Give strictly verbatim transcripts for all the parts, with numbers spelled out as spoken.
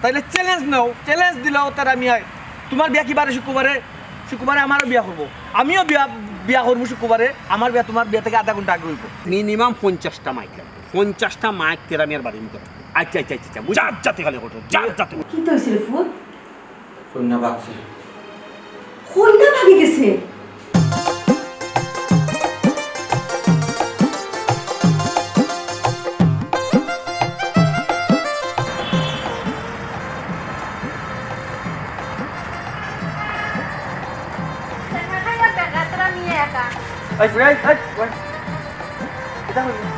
তাইলে চ্যালেঞ্জ নাও, চ্যালেঞ্জ দিলাও তারা মিয়ায়। তুমার বিয়া কি বারে? শুক্রবারে। শুক্রবারে আমারও বিয়া করবো, আমিও বিয়া, বিয়া করবো শুক্রবারে। আমার বিয়া তুমার বিয়া থাকি আধা ঘন্টা আগে অইবো। মিনিমাম পঞ্চাশটা মাইক লাগবো, পঞ্চাশটা মাইক তেরা মিয়ার বাড়ির মুখে। আচ্ছা আচ্ছা আচ্ছা আচ্ছা, বুঝ- জাত জাতি খালি করছো, জাত জাতি। কিতা অইছে রে ফুত? কইন্যা ভাগছে। কইন্যা ভাগি গেছে? এই, এই, এই, ওই। কিতা কইলি?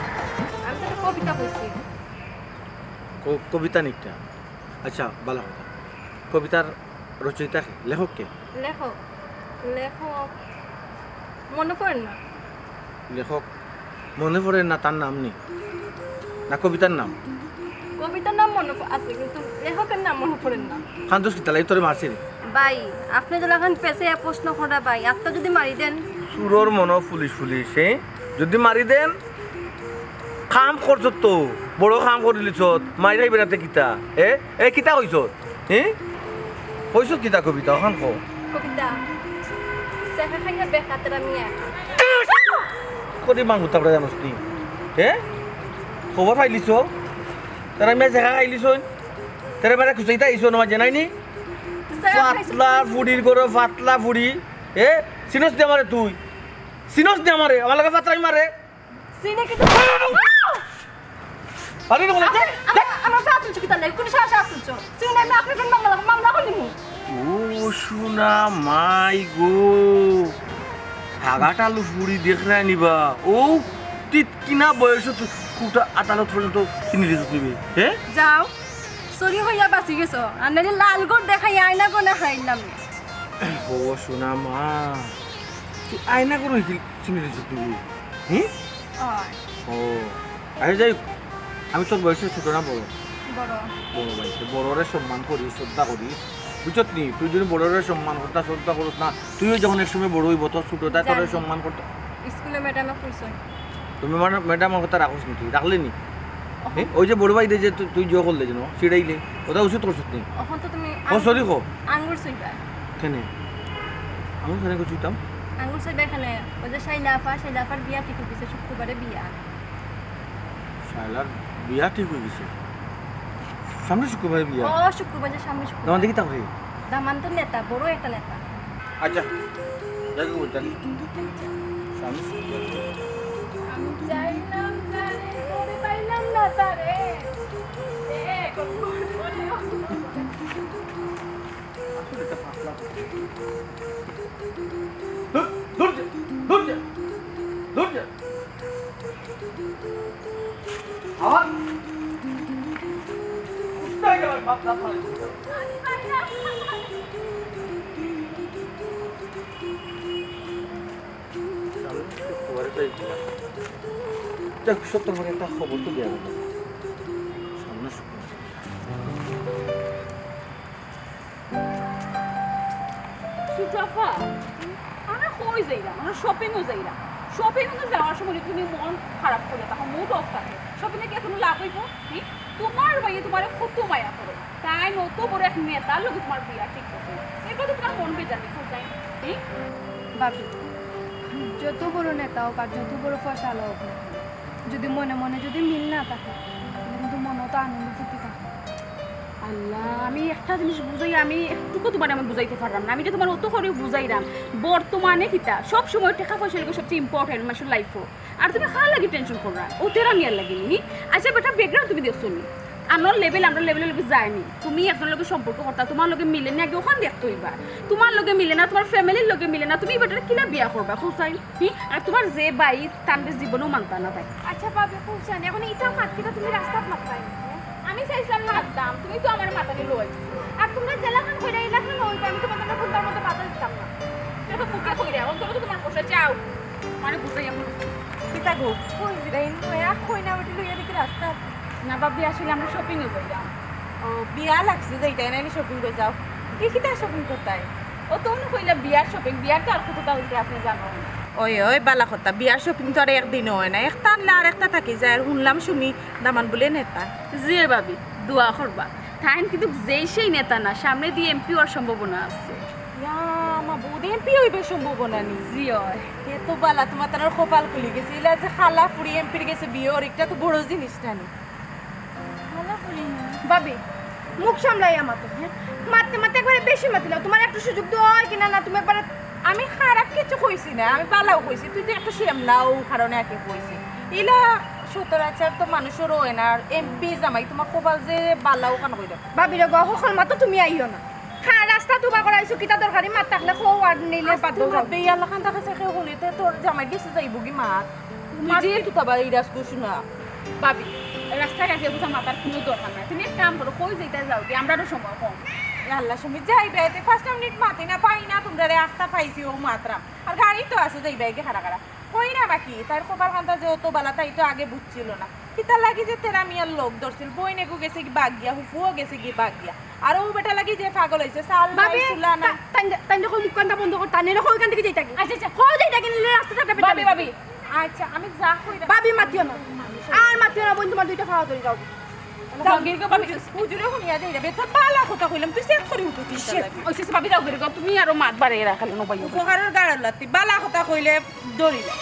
আমি তো একটা কবিতা কইছি। ক-, কবিতা নিকটা? আচ্ছা, ভালা কথা। কবিতার রচয়িতা কে? লেখক কে? লেখক, লেখক মনো পড়ের না। লেখক মনো পড়ের না, তার নাম নি? না কবিতার নাম? কবিতার নাম মনো প-, আছে, কিন্তু লেখকের নাম মনো পড়ের না। কান্দোস কিতার লাগি? তোরে মারছে নি? ভাই, আপনে যেলাখান ফেসে এ প্রশ্ন করা ভাই, আত্মা যদি মারি দেন। চুরর মনো পুলিশ পুলিশ, হ্যাঁ? যদি মারি দেন, কাম করছত তো, বড় কাম করিলিছত, মাইর খাইবে না তে কিতা? এ? এ কিতা কইছত? হে? কইছত কিতা কবিতা? অখান ক। কবিতা। ছেকা খাইয়া বেকাতেরা মিয়া। করি মাংগুতা পড়ে জানোস নি? হে? খবর পাইলিছ? তারা মিয়া ছেকা খাইলিছইন? তারা বেটা খুঁজাইতা আইছো না, জানাই নি? ছেকা খাইছো। ফাতলা ফুড়ির ঘরো ফাতলা ফুড়ি। এ? চিনস নি আমারে তুই? চিনস নি আমারে? আমার লগে ফাতরামি মারে? চিনে কিন্তু আরে রে বলে, দেখ, দেখ। আমার, আমার সাথে চলছে কিতা লাগে? কোন সাহসে আসছো? চিনে আমি আপনার ফোন মামলা, মামলা করে নিমু। ও সোনা মাই গো। হাগাটা লুফুড়ি দেখরায় নিবা। ও তিত কিনা বয়স তো কুটা আদালত পর্যন্ত চিনি দিছ তুমি। হ্যাঁ? যাও। চুরি হইয়া বাঁচি গেছো। আর নাইলে লাল গোট দেখাই আয়না গোনা খাইলাম। ও সোনা মা। তুই আয়না করে কি চিনি দিছ তুমি? হুম? অয়। ও। আরে যাই হোক, আমি তোর বয়সে ছোট না বড়? বড়। বড় ভাই, তো বড়রে সম্মান করিস, শ্রদ্ধা করিস। বুঝছত নি? তুই যদি বড়রে সম্মান করতা, শ্রদ্ধা করস না, তুইও যখন এক সময় বড় হইব, তোর ছোট তাই তোরে জানি। সম্মান করতে। স্কুলে ম্যাডামে কইছইন। তুমি মানে ম্যাডামর কথা রাখস নি তুই? রাখলে নি? অহ। এ? ওই যে বড় ভাই রে যে তু-, তুই জো করলে যেন, ছিড়াইলে, ওটা উচিত করছত নি? অখন তো তুমি ও, আঙ্গুর, সরি কো। আঙ্গুর চুইবা। কেনে? আমি কেনে কো চুইতাম? আঙ্গুর চুইবা এখানে। ওই যে শাইলা আফা, শাইলা আফার বিয়া ঠিক হয়ে গেছে, শুক্রবারে বিয়া। শাইলার বিয়া ঠিক হয়ে গেছে? সামনে শুক্রবারে বিয়া? ও, শুক্রবার যে সামনে শুক্রবার। দামান দেখি তাহলে? দামান তো নেতা, বড় একটা নেতা। আচ্ছা, যাই হোক, যাই। সামনে শুক্রবারে। আমি চাইলাম তারে, ধরে পাইলাম না তারে। এ, কত বড়। আসলে এটা পাতলা। ধুর, ধুর যা, ধুর যা, ধুর যা। আবার? কোথায় গেল? বাপ, বাপ, বাপ। সামনে শুক্রবারে তো এই বিয়া। যাক, সত্য করে একটা খবর তো দেওয়া গেল। সামনে শুক্রবার। ছোট আপা, আমরা কই যাইরাম? আমরা শপিংও যাইরাম। শপিংও তো যাওয়ার সময় তুমি মন খারাপ করে থাকো, মুড অফ থাকে। শপিংয়ে কি কোনো লাভ হইব? হুম? তোমার ভাইয়ে তোমারে কত মায়া করে। তাই অত বড় এক নেতার লগে তোমার বিয়া ঠিক করছে। এরপর তো তোমার মন বেজার হইব, তাই? হুম? ভাবি, যত বড় নেতা হোক আর যত বড় ফয়সালা হোক না কেন, যদি মনে মনে যদি মিল না থাকে, তাহলে কিন্তু মনে তো আনন্দ ফুর্তি থাকে। আল্লাহ, আমি একটা জিনিস বুঝাই, আমি একটুকু তোমার আমি বুঝাইতে পারলাম না। আমি যে তোমার অত করে বুঝাইলাম, বর্তমানে কিতা সব সময় টাকা পয়সা লাগে সবচেয়ে ইম্পর্টেন্ট মানুষের লাইফও। আর তুমি কার লাগি টেনশন কররা? ও তেরা মিয়ার লাগি নি? আচ্ছা বেটা, ব্যাকগ্রাউন্ড তুমি দেখছো নি? আনোর লেভেল আমরা লেভেলের লগে যায়নি। তুমি একজনের লগে সম্পর্ক করতা, তোমার লগে মিলে না, আগে ওখান দেখতে হইবা। তোমার লগে মিলে না, তোমার ফ্যামিলির লগে মিলে না, তুমি বেটারে কিলা বিয়া করবা, হুসাইন? হুম? আর তোমার যে ভাই, তানরে জীবনেও মানতা না তাই। আচ্ছা ভাবি, হুসাইন, এখন ইটা মাত কিতা তুমি রাস্তাত মাততায়? আমি চাইছিলাম মাততাম, তুমি তো আমার মাথানি লই। আর তোমরা যেলাখান কইরা, ইলাখান হইতো, আমি তোমাদের না কোনটার মধ্যে বাধা দিতাম না। দেখো, বুকে কইরা, এখন তোমরা তো তোমার বসে যাও। মানে বুঝাই এখন। কিতা গো? কই যাইরা? ইন নয়া কইনা বেটি লইয়া দেখি রাস্তাত। না ভাবি, আসলে আমরা শপিং এ যাইরাম। ও, বিয়া লাগছে যাইতায় না, এনে শপিং এ যাও। কি কিতা শপিং করতায়? ও তো উনি কইলা বিয়ার শপিং, বিয়ার তো আর কতটা হইতে আপনি জানো। ওই, ওই, বালা কথা, বিয়ার শপিং তো আর একদিনও হয় না, একটা আনলে আর একটা থাকি যায়। আর শুনলাম সুমি দামান বলে নেতা। জি ভাবি, দোয়া করবা। তাইন কিন্তু যেই সেই নেতা না, সামনে দি এমপি অওয়ার সম্ভাবনা আছে। ইয়া, আমার বউত এমপি অইবার সম্ভাবনা নি। জি অয়। এত বালা, তুমার তানর কপাল খুলি গেছে। ইলা যে কালা ফুড়ি এমপির গেছে বিয়া অর, ইটা তো বড় জিনিস নানি। ভাবি, মুখ সামলাইয়া মাতো, হ্যাঁ? মাততে মাততে একবারে বেশি মাতিলাও। তুমার একটু সুযোগ দেওয়া অয় কিনা না, তুমি একবারে আমি খারাপ কিছু কইছি না, আমি বালাউ কইছি। তুই তো একটু সামলাও কারণে আগে কইছি। ইলা সচরাচর তো মানুষর অয় না, আর এমপি জামাই তুমার কপাল যে বালাউ কান কই দেব। ভাবি রে গো, হকল মাতো তুমি আইও না। খা, রাস্তা তুবা করাইছো, কিতা দরকারি মাত থাকলে কও, আর নিলে বাদ দেও, যাও। বেয়ালা কান্দা কাছে কেউ হলে তো তোর জামাই গেছে যাইবো কি মাত? তুই যে তুই তো বাড়ি রাস করছো না। ভাবি, রাস্তাঘাটে বুঝা মাতার কোনো দরকার নাই। তুমি এক কাম করো, কই যাইতা যাও, কি আমরারও সময় কম। এ আল্লাহ, সময় যাইবে, এতে পাঁচটা মিনিট মাতি না পাই না, তোমরারে আস্তা পাইছি ও মাতরাম। আর গাড়ি তো আছে, যাইবে আগে খাড়া খাড়া। কই না বাকি, তার কপাল কান্দা যে অত বালা, তাই তো আগে বুঝছিল না। কিতার লাগি যে তেরা মিয়ার লগ ধরছিল, বইন এগু গেছে কি বাগিয়া, হুফুও গেছে কি বাগিয়া। আর ও বেটা লাগি যে পাগল হইছে, চাল নাই, ভাবি, চুলা নাই। তা-, তাইন-, তাইন দেখো মুখ কান্দা বন্ধ কর, তানে দেখো ওইখান থেকে যাইতা কি? আচ্ছা, আচ্ছা। কই যাইতা কি? নিলে রাস্তাটা পেটা ভাবি, ভাবি। আচ্ছা, আমি যা কই না। ভাবি, মাতিও না। আর মাতিও না, বইন, তুমার দুইটা পাও ধরি যাও। যাও, গিরগো ভাবি। হুজুরে হুনিয়া যাই যাবে, তোর বালা কথা কইলাম, তুই সেট করি উঠো, তুই চালাবি। ওই শেষে ভাবি যাও গিরগো, তুমি আরো মাত বাড়াই রাখালে নো ভাই। উপকারের গাড়ল লাগতি, বালা কথা কইলে দৌড়িলে।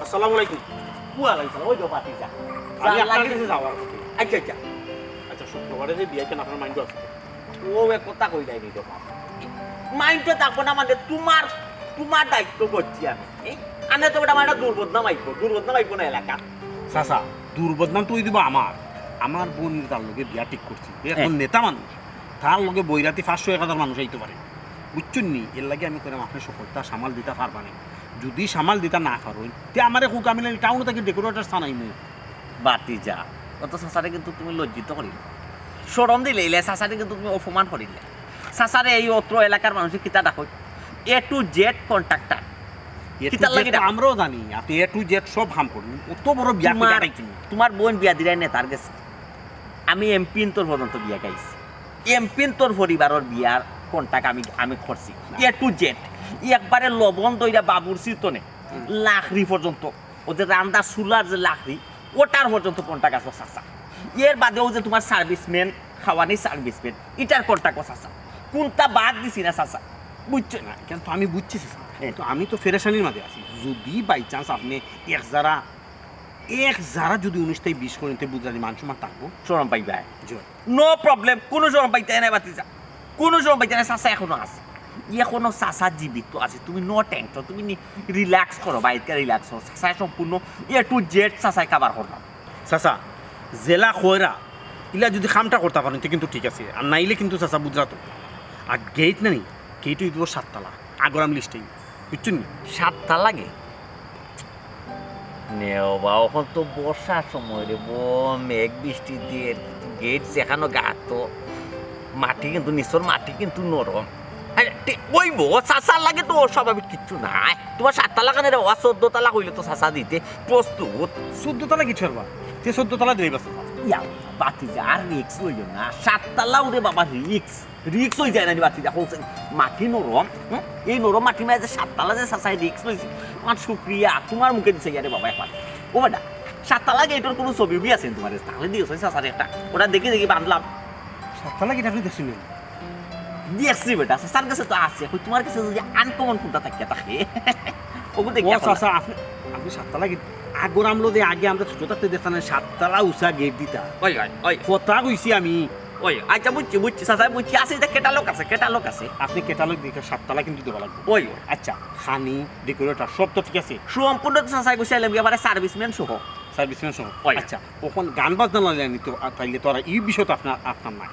আসসালামু আলাইকুম। ওয়ালাইকুম সালাম। ওই তো ভাতিজা। আমি আপনার কাছে যাওয়ার কথা। আচ্ছা, আচ্ছা। আচ্ছা, শুক্রবারে যে বিয়া, কেন আপনার মাইন্ড আছে? ও এক কথা কই যায়নি তো। মাইন্ড তো থাকবো না মানে, তুমার, তুমার দায়িত্ব করছি আমি। এই, আনে তো বেটা আমার একটা দুর্বদনাম আইবো, দুর্বদনাম আইবো না এলাকা। চাচা, দুর্বদনাম তো ওই দিব আমার। আমার বইন তার লগে বিয়া ঠিক করছি। এ এখন হ্যাঁ। নেতা মানুষ। তার লগে বৈরাতি পাঁচশো এক হাজার মানুষ আইতে পারে। বুঝছইন নি? এর লাগি আমি কইরাম, আপনে সকলতা সামাল দিতা পারবা নি। যদি সামাল দিতা না পারইন, তে আমারে কউক্কা, আমি নাইলে টাউন থাকি ডেকোরেটর সানাইমু। ভাতিজা, অত চাচারে কিন্তু তুমি লজ্জিত করিলে। শরম দিলে ইলে চাচারে কিন্তু তুমি অপমান করিলে। চাচারে এই অত্র এলাকার মানুষে কিতা ডাকইন? এ টু জেড কন্ট্রাক্টর। এ টু কিতার লাগি জেড তো ডাকইন? আমরাও জানি, আপনে এ টু জেড সব কাম করইন। অত বড় বিয়া তুমার, তুমার বইন বিয়া দিরায় নেতার গেছে। আমি এমপিন্তর পর্যন্ত বিয়া গাইছি। এমপিন্তর পরিবারর বিয়ার কন্ট্রাক্ট আমি, আমি করছি। এ টু জেড। একবারে লবণ দইরা বাবুর্চির তনে। লাকড়ি পর্যন্ত। ও যে রান্দা চুলার যে লাকড়ি, ওটার পর্যন্ত কন্ট্রাক্ট আছে চাচা। এর বাদেও যে তুমার সার্ভিসম্যান, খাওয়ানি সার্ভিসম্যান, ইটার কন্ট্রাক্ট আছে চাচা। কুনটা বাদ দিছি না চাচা। বুঝছো না? কিন্তু আমি বুঝছি চাচা। হ্যাঁ। তো আমি তো পেরেশানির মাঝে আছি। যদি by chance আপনে এক জারা, এক জারা যদি উনিশ তাই বিশ করেন, তে বুঝানি মান সম্মান থাকবো। শরম পাইবা। জি। No problem, কুনু শরম পাইতায় নায় ভাতিজা, কুনু শরম পাইতায় নায়, চাচা এখনো আছে, এখনো চাচা জীবিত আছে, তুমি no tension, তুমি নি-, relax করো, বাড়িত গিয়া relax করো, চাচায় সম্পূর্ণ A to Z চাচায় cover করবা। চাচা, যেলা কইরা, ইলা যদি কামটা করতা পারইন, তে কিন্তু ঠিক আছে, আর নাইলে কিন্তু চাচা বুঝরা তো। আর গেট নানি, গেট অইবো সাততলা, আগর আমি লিস্টে, বুঝছইন নি? সাততলা গেট? নেও বা, অখন তো বর্ষার সময় রে, ব-, মেঘ বৃষ্টি দের, কিন্তু গেট যেখানো গাতো, মাটি কিন্তু, নিচর মাটি কিন্তু নরম। আরে, তে-, অইবো, চাচার লাগি তো অস্বাভাবিক কিচ্ছু নাই। তুমার সাততলা কেনে রে বাবা, চৌদ্দতলা কইলে তো চাচা দিতে প্রস্তুত। চৌদ্দতলা কিচ্ছু আর বা? তে চৌদ্দতলা দিরাইবা চাচা। ইয়া, ভাতিজা, আর risk লইও না। সাততলা ওরে বাবা, risk। Risk অই যায় না রে ভাতিজা, দেখো, মাটি নরম, হুম? এই নরম মাটির মাঝে সাততলা যে চাচায় risk লইছে, আমার শুক্রিয়া, তুমার মুখে দিছে ইয়ারে বাবা একবার। ও বেটা, সাততলা গেটর কুনু ছবি উবি আছে নি তুমার গেছে? তাইলে দিও চাই চাচারে একটা, ওটা দেখি দেখি বান্ধলাম। সাততলা গেট আপনে দেখছইন নি? দেখছি বেটা, চাচার গেছে তো আছে, কই তুমার গেছে যদি uncommon কুনটা থাকিয়া থাকে, ওগু দেখি ও এখন। চাচা, আপনে, আপনে সাততলা গেট, আগর আমলো যে আগে আমরা ছোট থাকতে দেখতাম না, সাততলা উঁচা গেট দিতা। ওই, ওই, ওই। কথা কইছি আমি। ওই, আচ্ছা, বুঝছি, বুঝছি, চাচা, বুঝছি। আছে, ইটা catalog আছে, catalog আছে। আপনে catalog দেখে সাততলা কিন্তু দেওয়া লাগবো। ওই, ওই। আচ্ছা, খানি, decorator, সব তো ঠিক আছে? সম্পূর্ণ তো চাচায় কইছে, এলাম কি আবার serviceman সহ। Serviceman সহ। ওই। আচ্ছা, অখন গান বাজনা লাগলে নি তো, আর তাইলে তো আর এই বিষয় তো আপনার, আপনার নাই।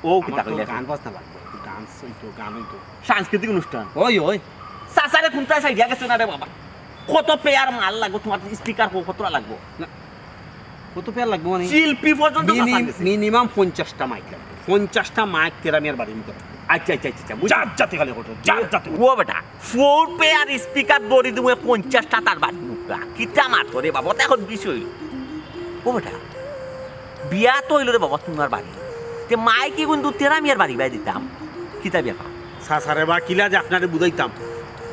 ও, কিতা আমার তো কইলে? গান বাজনা লাগবো, একটু dance অইতো, গান অইতো। সাংস্কৃতিক অনুষ্ঠান? ওই, ওই। চাচারে কুনটায় চাইয়া গেছে না রে বাবা? কত পেয়ার মাল লাগবো তুমার, speaker কো-, কতটা লাগবো? না, কত পেয়ার লাগবো মানে? শিল্পী পর্যন্ত মিনি-, চাচা গেছে। Minimum পঞ্চাশটা মাইক লাগবো। পঞ্চাশটা মাইক তেরা মিয়ার বাড়ির মুখে রাখবো। আচ্ছা, আচ্ছা, আচ্ছা, আচ্ছা, বুঝছি। জাত জাতি খালি কত, জাত জাতি। ও বেটা, four pair speaker দৌড়ি দিমু পঞ্চাশটা তার বাড়ির মুখে। কিতা মাত রে বাবা, অতা এখন বিষয়। ও বেটা, বিয়া তো অইলো রে বাবা তুমার বাড়ি। তে মাইক ইগুন তো তেরা মিয়ার বাড়ি বায় দিতাম। কিতা ব্যাপার? চাচারে বা কিলা যে আপনারে বুঝাইতাম।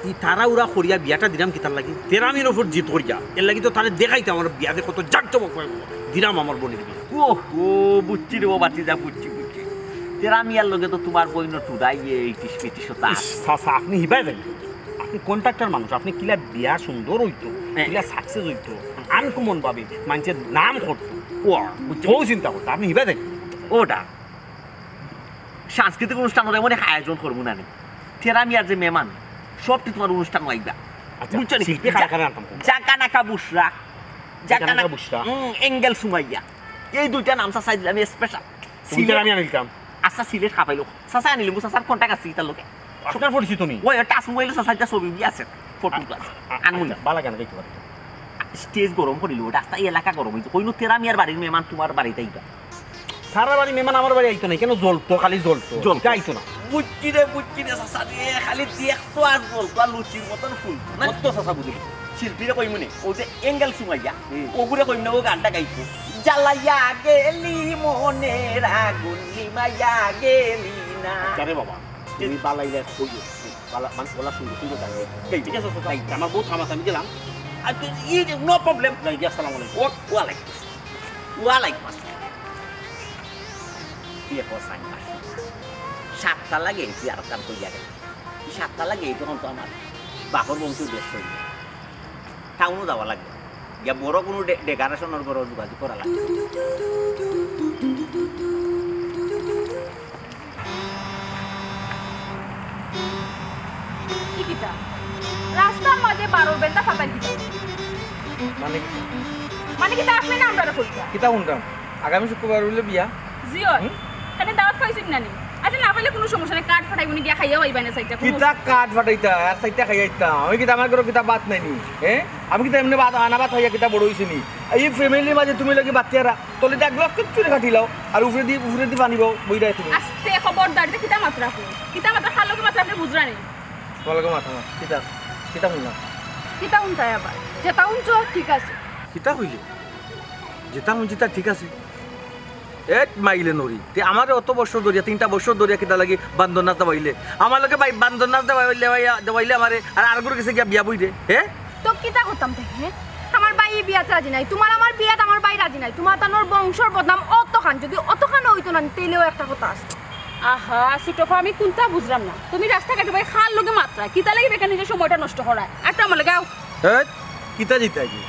ই তাড়াহুড়া করিয়া বিয়াটা দিরাম কিতার লাগি? তেরা মিয়ার উপর জিদ করিয়া। এর লাগি তো তারে দেখাইতাম আমার বিয়া যে কত জাকজমক অয়। দিরাম আমার বইনর বিয়া। ও, ও, বুঝছি রে, ও বাতি যা, বুঝছি, বুঝছি। তেরা মিয়ার লগে তো তুমার বইনর টুরাইয়ে ইটিস পিটিস ওতা। ইস, চাচা, আপনে হিবায় যাইন। আপনে contractor মানুষ, আপনে কিলা বিয়া সুন্দর অইতো, হ্যাঁ। কিলা success অইতো, uncommon ভাবে মানষর নাম করতো। ও, বুঝছি। ও চিন্তা করতো, আপনে হিবায় যাইন। ওটা সাংস্কৃতিক অনুষ্ঠান অর এমন এক আয়োজন করমু না নি। তেরা মিয়ার যে মেহমান, সবটি তুমার অনুষ্ঠান অইবা। আচ্ছা, বুঝছো নি? শিল্পী কারা কারা আনতাম? জাকানাকা বুশরা, জাকানাকা জাকানাকা বুশরা। হুম, এঙ্গেল সুমাইয়া। এই দুইটা নাম চাচায় দিলাম special। তুমি সিলেট তেরা মিয়া নিতাম। আচ্ছা, সিলেট খাবাইলো। চাচায় আনিলিমু, চাচার contact আছে ইতার লগে। আপনার পরিচিত নি? ওই, ওটা আসমু অইলে চাচার একটা ছবি আছে, ফটো আছে। আ-, আ-, আনমু নি। আচ্ছা, বালা গান গাইতে পারে। Stage গরম করিলিমু, ওটা আস্তা এলাকা গরম অইছে। কইনু তেরা মিয়ার বাড়ির মেহমান তুমার বাড়িত আইবা। তারার বাড়ির মেহমান আমার বাড়ি আইতো না, কেনে জ্বলতো, খালি জ্বলতো। জ্বলতো। এটা আইতো না। বুঝছি রে, বুঝছি রে, চাচা রে, খালি দেখতো আর জ্বলতো আর লুচির মতন ফুলতো। না? কত চাচা বুঝলি? শিল্পীরে কইমু নে, ও যে এঙ্গেল সুমাইয়া, হুম। ওগুরে কইমু নে, ও গানটা গাইতো। জ্বালাইয়া গেলি মনের আগুন, নিমাইয়া গেলি না। আরে বাবা, তুমি বালাইলে কইও। বালা, মানে, ওলা সুন্দর সুন্দর গান গাইতো। ঠিক আছে, চাচা, আমার বহুত কাম আছে, আমি গেলাম। আর তুই, ই, no problem। যাই, জি, আসসালামু আলাইকুম। ও, ওয়ালাইকুম আসসালাম। ওয়ালাইকুম আসসালাম। তুই এখন সাংবাদিক। সাতটা লাগে, তুই আর কাম করিয়া গেলি। সাতটা লাগে, তখন তো আমার বাপর বংশ ব্যস্ত অইবো। টাউনও যাওয়া লাগবো। গিয়া বড় কুনু ডে-, ডেকোরেশনর ঘরো যোগাযোগ করা লাগবো। কি কিতা? রাস্তার মাঝে বারোর বেন্দা ফাতাই দিতা। মানে কি? মানে কিতা আপনে না আমরারে কইতা? কিতা হুনরাম? আগামী শুক্রবার অইলে বিয়া। জি অয়। হুম? তাইলে দাওয়াত পাইছইন না নি? আচ্ছা, না পাইলে কুনু সমস্যা নাই, কার্ড ফাটাইবো নি, গিয়া খাইয়াও আইবা না চাইরটা, কুনু কিতা কার্ড ফাটাইতা? আর চাইরটা খাইয়া আইতাম। আমি কিতা আমার ঘরো কিতা ভাত নাই নি? হ্যাঁ? আমি কিতা এমনে ভাত, আনা ভাত খাইয়া কিতা বড় অইছি নি? এই ফ্যামিলির মাঝে তুমি লাগি বাচ্চারা, তলে দিয়ে এক গ্লাস কিচ্ছু রেখা দিলাও, আর উপরে দি, উপরে দি পানি বও, বইরায় তুমি। আস্তে খবরদার, ইতা কিতা মাতরা কই? কিতা মাতরা, কার লগে মাতরা আপনে বুঝরা নি? তোমার লগে মাথা মাত, কিতা? কিতা হুনলাম? কিতা হুনতায় আবার? যেতা হুনছো ঠিক আছে। কিতা কইলে? যেতা হুনছি তা ঠিক আছে। এ মাইলে নরি, তে আমারে অত বছর ধরিয়া, তিনটা বছর ধরিয়া কিতা লাগি বান্দর নাচ দেওয়াইলে? আমার লগে ভাই বান্দর নাচ দেওয়াইলে, দেওয়াইয়া, দেওয়াইলে আমারে, আর আরগুর গেছে গিয়া বিয়া বই দে, হে? তো কিতা করতাম তে, হে? আমার ভাই ই বিয়াত রাজি নাই, তুমার আমার বিয়াত আমার ভাই রাজি নাই, তুমার তানোর বংশর বদনাম অতখান, যদি অতখান অইতো না, তেইলেও একটা কথা আছে। আহা, ছোট ফা, আমি কুনতা বুঝরাম না। তুমি রাস্তাঘাটে ভাই কার লগে মাতরা, কিতা লাগি বেকার নিজর সময়টা নষ্ট করায়? আর তো আমার লগে আও। হেই, কিতা যেতা কি?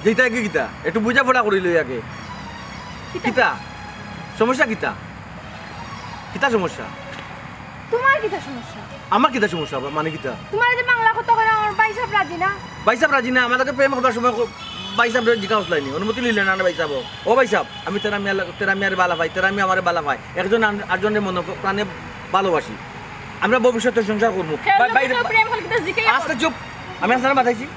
যেতা কি কিতা? একটু বুঝা পড়া করি লই আগে। কিতা? কিতা? সমস্যা কিতা? কিতা সমস্যা? তুমার কিতা সমস্যা? আমার কিতা সমস্যা আবার? মানে কিতা? তুমার যে বাংলা কথা কইরা আমার ভাইসাব রাজি না। ভাইসাব রাজি না, আমার লগে প্রেম করবার সময় ক-, ভাইসাবরে জিকাও অইছলায় নি, অনুমতি লইলা না, না ভাইসাব? ও ভাইসাব, আমি তেরা মিয়া লগ-, তেরা মিয়ারে বালা পাই, তেরা মিয়া আমারে বালা পায়। একজন আন-, আরজনরে মনে প-, প্রাণে ভালোবাসি। আমরা ভবিষ্যতে সংসার করমু। কেউ ভাই, ভাই, লগে কেউ প্রেম করলে কিতা জিকাইয়া আস্তে চুপ। আমি আপনারে মাতাইছি।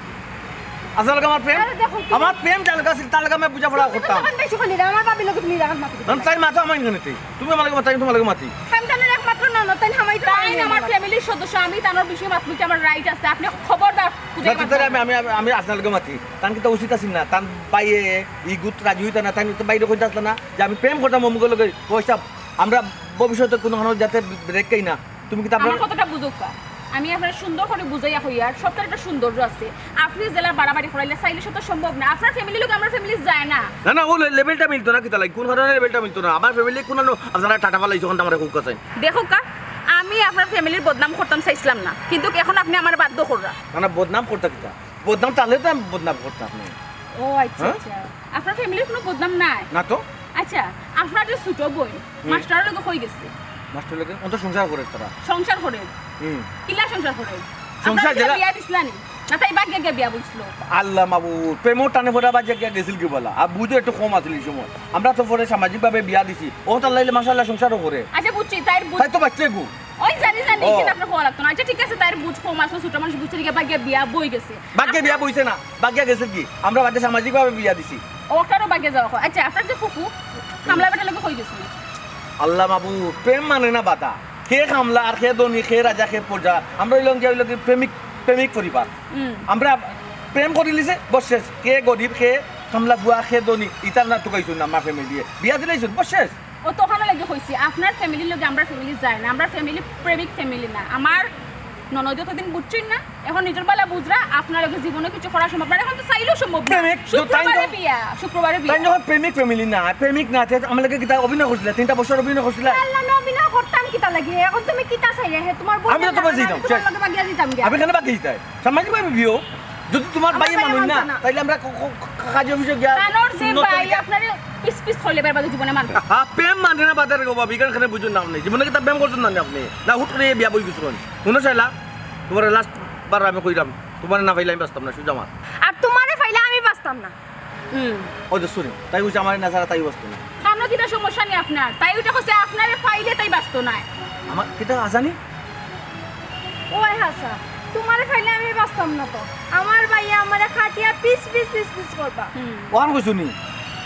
আপনার লগে আমার প্রেম? আরে দেখো, তুমি আমার প্রেম যার লগে আছিল, তার লগে আমি বুঝা পড়া তুমি করতাম। তখন বেশি খালি না, আমার ভাবির লগে তুমি লাগাত মাতি না, তাই মাতো আমার এখানে তুই। তুমি আমার লগে মাতো, আমি তোমার লগে মাতি। আমি তানোর একমাত্র ননদ, তাই হামাই তো তাইন আমার ফ্যামিলির সদস্য, আমি তানোর বিষয়ে মাত বলতে আমার রাইট আছে। আপনি খবরদার না, বুঝাই তুই তাহলে আমি, আমি, আমি, আমি আপনার লগে মাতি। তান কিতা উচিত আছিল না? তান ভাইয়ে ই গুত রাজি হইতা না, তাই তো বাইরে কইতে আসলে না যে আমি প্রেম করতাম অমুকের লগে। ও সাব, আমরা ভবিষ্যতে কোনো হানো যাতে ব্রেক খাই না। তুমি কিতা আমার আপনার কথাটা বুঝুক্কা। আমি আপনারে সুন্দর করি বুঝাইয়া কইয়ার, সবটার একটা সৌন্দর্য আছে। আপনি যেলা বাড়াবাড়ি করাইলে চাইলে সেটা সম্ভব না। আপনার ফ্যামিলির লগে আমার ফ্যামিলি যায় না। না, না, ও লে-, লেভেলটা মিলতো না, কিতা লাগি? কোন কারণে লেভেলটা মিলতো না? আমার ফ্যামিলি কোন আনো আপনারা টাটা ফালাই যখন আমার কুক আছে। দেখুক্কা, আমি আপনার ফ্যামিলির বদনাম করতাম চাইছিলাম না, কিন্তু এখন আপনি আমার বাধ্য কররা। না, না, বদনাম করতা কিতা? বদনাম তাহলে তো আমি বদনাম করতাম না। ও আচ্ছা, হ্যাঁ? আচ্ছা। আপনার ফ্যামিলির কোনো বদনাম নাই? না তো। আচ্ছা, আপনার যে ছোট বোন, হুম। মাস্টারের লগে কই গেছে? মাস্টারের লগে? অন্ত সংসার করে তারা। সংসার করে? হুম। কিলা সংসার করে? সংসার আপনার যেলা বিয়া দিছিলা নি? না তাই বাগিয়া গিয়া বিয়া বইছিল? আল্লাহ মাবুদ, প্রেমর টানে পড়া বাগিয়া গিয়া গেছিল কি বলা? আর বুঝো একটু কম আছিল এই সময়। আমরা তো পরে সামাজিকভাবে বিয়া দিছি। ও তার লাইলে মাশাআল্লাহ সংসারও করে। আচ্ছা বুঝছি, তাইর বুঝ- তাই তো বাচ্চা গু। ওই জানি, জানি, ও। কিন্তু আপনার হওয়া লাগতো না। আচ্ছা, ঠিক আছে, তাইর বুঝ কম আছে, ছোট মানুষ বুঝছে, লিগে বাগিয়া বিয়া বই গেছে। বাগিয়া বিয়া বইছে না, বাগিয়া গেছে কি? আমরা বাদে সামাজিকভাবে বিয়া দিছি। ওটারও বাগিয়া যাওয়া হয়। আচ্ছা, আপনার যে ফুফু, কামলা বেটার লগে কই গেছে? আল্লাহ মাবুদ, প্রেম মানে না বাধা। কে কামলা আর কে ধনী, কে রাজা, কে প্রজা। আমরা হইলাম গিয়া হইলো কি প্রেমিক, প্রেমিক পরিবার। হুম। আমরা প্রেম করিলিছে, বস শেষ। কে গরিব, কে কামলা ফুয়া, কে ধনী, ইতার না টুকাইছুন না আমার ফ্যামিলিয়ে। বিয়া দিলাইছুন, বস শেষ। ও তো ওখানে লাগে কইছি, আপনার ফ্যামিলির লগে আমরা ফ্যামিলি যায় না, আমরা ফ্যামিলি প্রেমিক ফ্যামিলি না। আমার ননদ যতদিন বুঝছইন না, এখন নিজর বালা বুঝরা, আপনার লগে জীবনে কিছু করা সম্ভব না। এখন তো চাইলেও সম্ভব না। প্রেমিক, তো তাই শুক্রবারে তো বিয়া, শুক্রবারে বিয়া। তাই যখন প্রেমিক family না, প্রেমিক না, তে আমার লগে কিতা অভিনয় করছিলা? তিনটা বছর অভিনয় করছিলা? আল্লাহ, আমি অভিনয় করতাম কিতা লাগি? এখন তুমি কিতা চাইরে? হে, তোমার বউ আমি তো তোমার যাইতাম, তোমার শেষ। লগে বাগিয়া যাইতাম গিয়া। আমি কেন বাগিয়া যাইতাম? সামাজিক ভাবে বিয়ে হোক। যদি তোমার আমার ভাইয়ে ভাইয়ে মানইন না, মানতো না। তাইলে আমরা ক-, ক-, ক-, কাজী অফিসে গিয়া তানোর যে সুন্নত ভাই তরিকা আপনারে পিস পিস কইলে বেরবাদে জীবনে মানতো না। হ্যাঁ, প্রেম মানে না বাদে রেখো ভাবি, এখানে খানে বুঝুন না আপনি। জীবনে কিতা প্রেম করছেন না আপনি? না হুট করে বিয়া বই গেছেন। হুনো শাইলা, তোমার লাস্ট বার আমি কইলাম, তোমার না পাইলে আমি বাঁচতাম না, সুজা আমার। আর তোমারে পাইলে আমি বাঁচতাম না। হুম। ওই যে শুনি, তাই কইছে আমার না ছাড়া তাই বাঁচতো না। খানো কিতা সমস্যা নেই আপনার? তাই ওইটা কইছে আপনারে পাইলে তাই বাঁচতো না। আমার কিতা আজানি? ওই হাসা, তোমারে পাইলে আমি বাঁচতাম না তো। আমার ভাইয়ে আমারে খাটিয়া পিস পিস পিস পিস করবা। হুম। ওখান কইছো নি?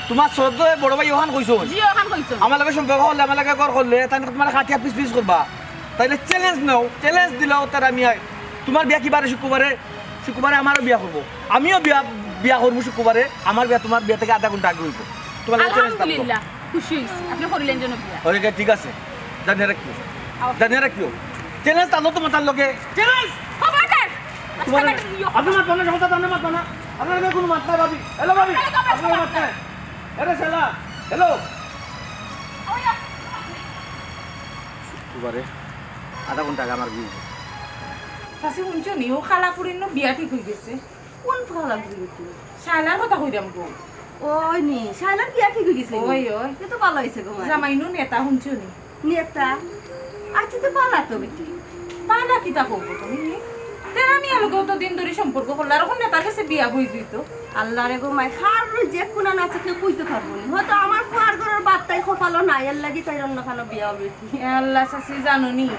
তোমার শ্রদ্ধা বড় ভাই ওখান কইছো? জি, ওখান কইছো। আমার লগে সম্পর্ক করলে, আমার লগে ঘর করলে, তাই তোমার খাটিয়া পিস পিস করবা। তাইলে চ্যালেঞ্জ নাও, চ্যালেঞ্জ দিলাও তার আমি আই। তোমার বিয়া কি বারে? শুক্রবারে। শুক্রবারে আমারও বিয়া করবো। আমিও বিয়া, বিয়া করবো শুক্রবারে। আমার বিয়া তোমার বিয়া থেকে আধা ঘন্টা আগে হইব। তোমার লগে চ্যালেঞ্জ থাকলো। আলহামদুলিল্লাহ, খুশি হইছি। আপনি করিলেন যেন বিয়া। ওকে, ঠিক আছে। জানিয়ে রাখিও। আও। জানিয়ে রাখিও। চ্যালেঞ্জ আনো তোমার তার লগে। চ্যালেঞ্জ! খবরদার! তোমার রাস্তাঘাটে ইয়ে আপনি মাত না, সমস্যা তো আপনি মাত না। আপনার লগে কোনো মাত নাই, ভাবি। হ্যালো, ভাবি। আপনার লগে আপনার লগে মাত নাই। আরে শালা, হ্যালো। ওই আপ-, শুক্রবারে আধা ঘন্টা আগে আমার বিয়ে। চাচি, শুনছো নি? ও খালা ফুরির নু বিয়া ঠিক হয়ে গেছে। কোন খালা ফুরি বেটি? শায়লার কথা কইরাম গো। ওই নি, শায়লার বিয়া ঠিক হয়ে গেছে নি? ওই, ওই। এ তো ভালো হয়েছে গো, মাই। জামাই নু নেতা, শুনছো নি? নেতা? আচ্ছা, তো ভালো তো বেটি। ভালো কিতা করবো তুমি? তেরা মিয়া লগে অত দিন ধরে সম্পর্ক করলে, আর এখন নেতার কাছে বিয়া বই দিত। আল্লাহ রে গো মাই, কার যে কোনা না আছে কেউ কইতে পারবো না। হয়তো আমার ফুয়ার ঘরের বার্তাই কপালো নাই, এর লাগি তাই অন্য খানো বিয়া হবে। এ আল্লাহ, চাচি জানো নি?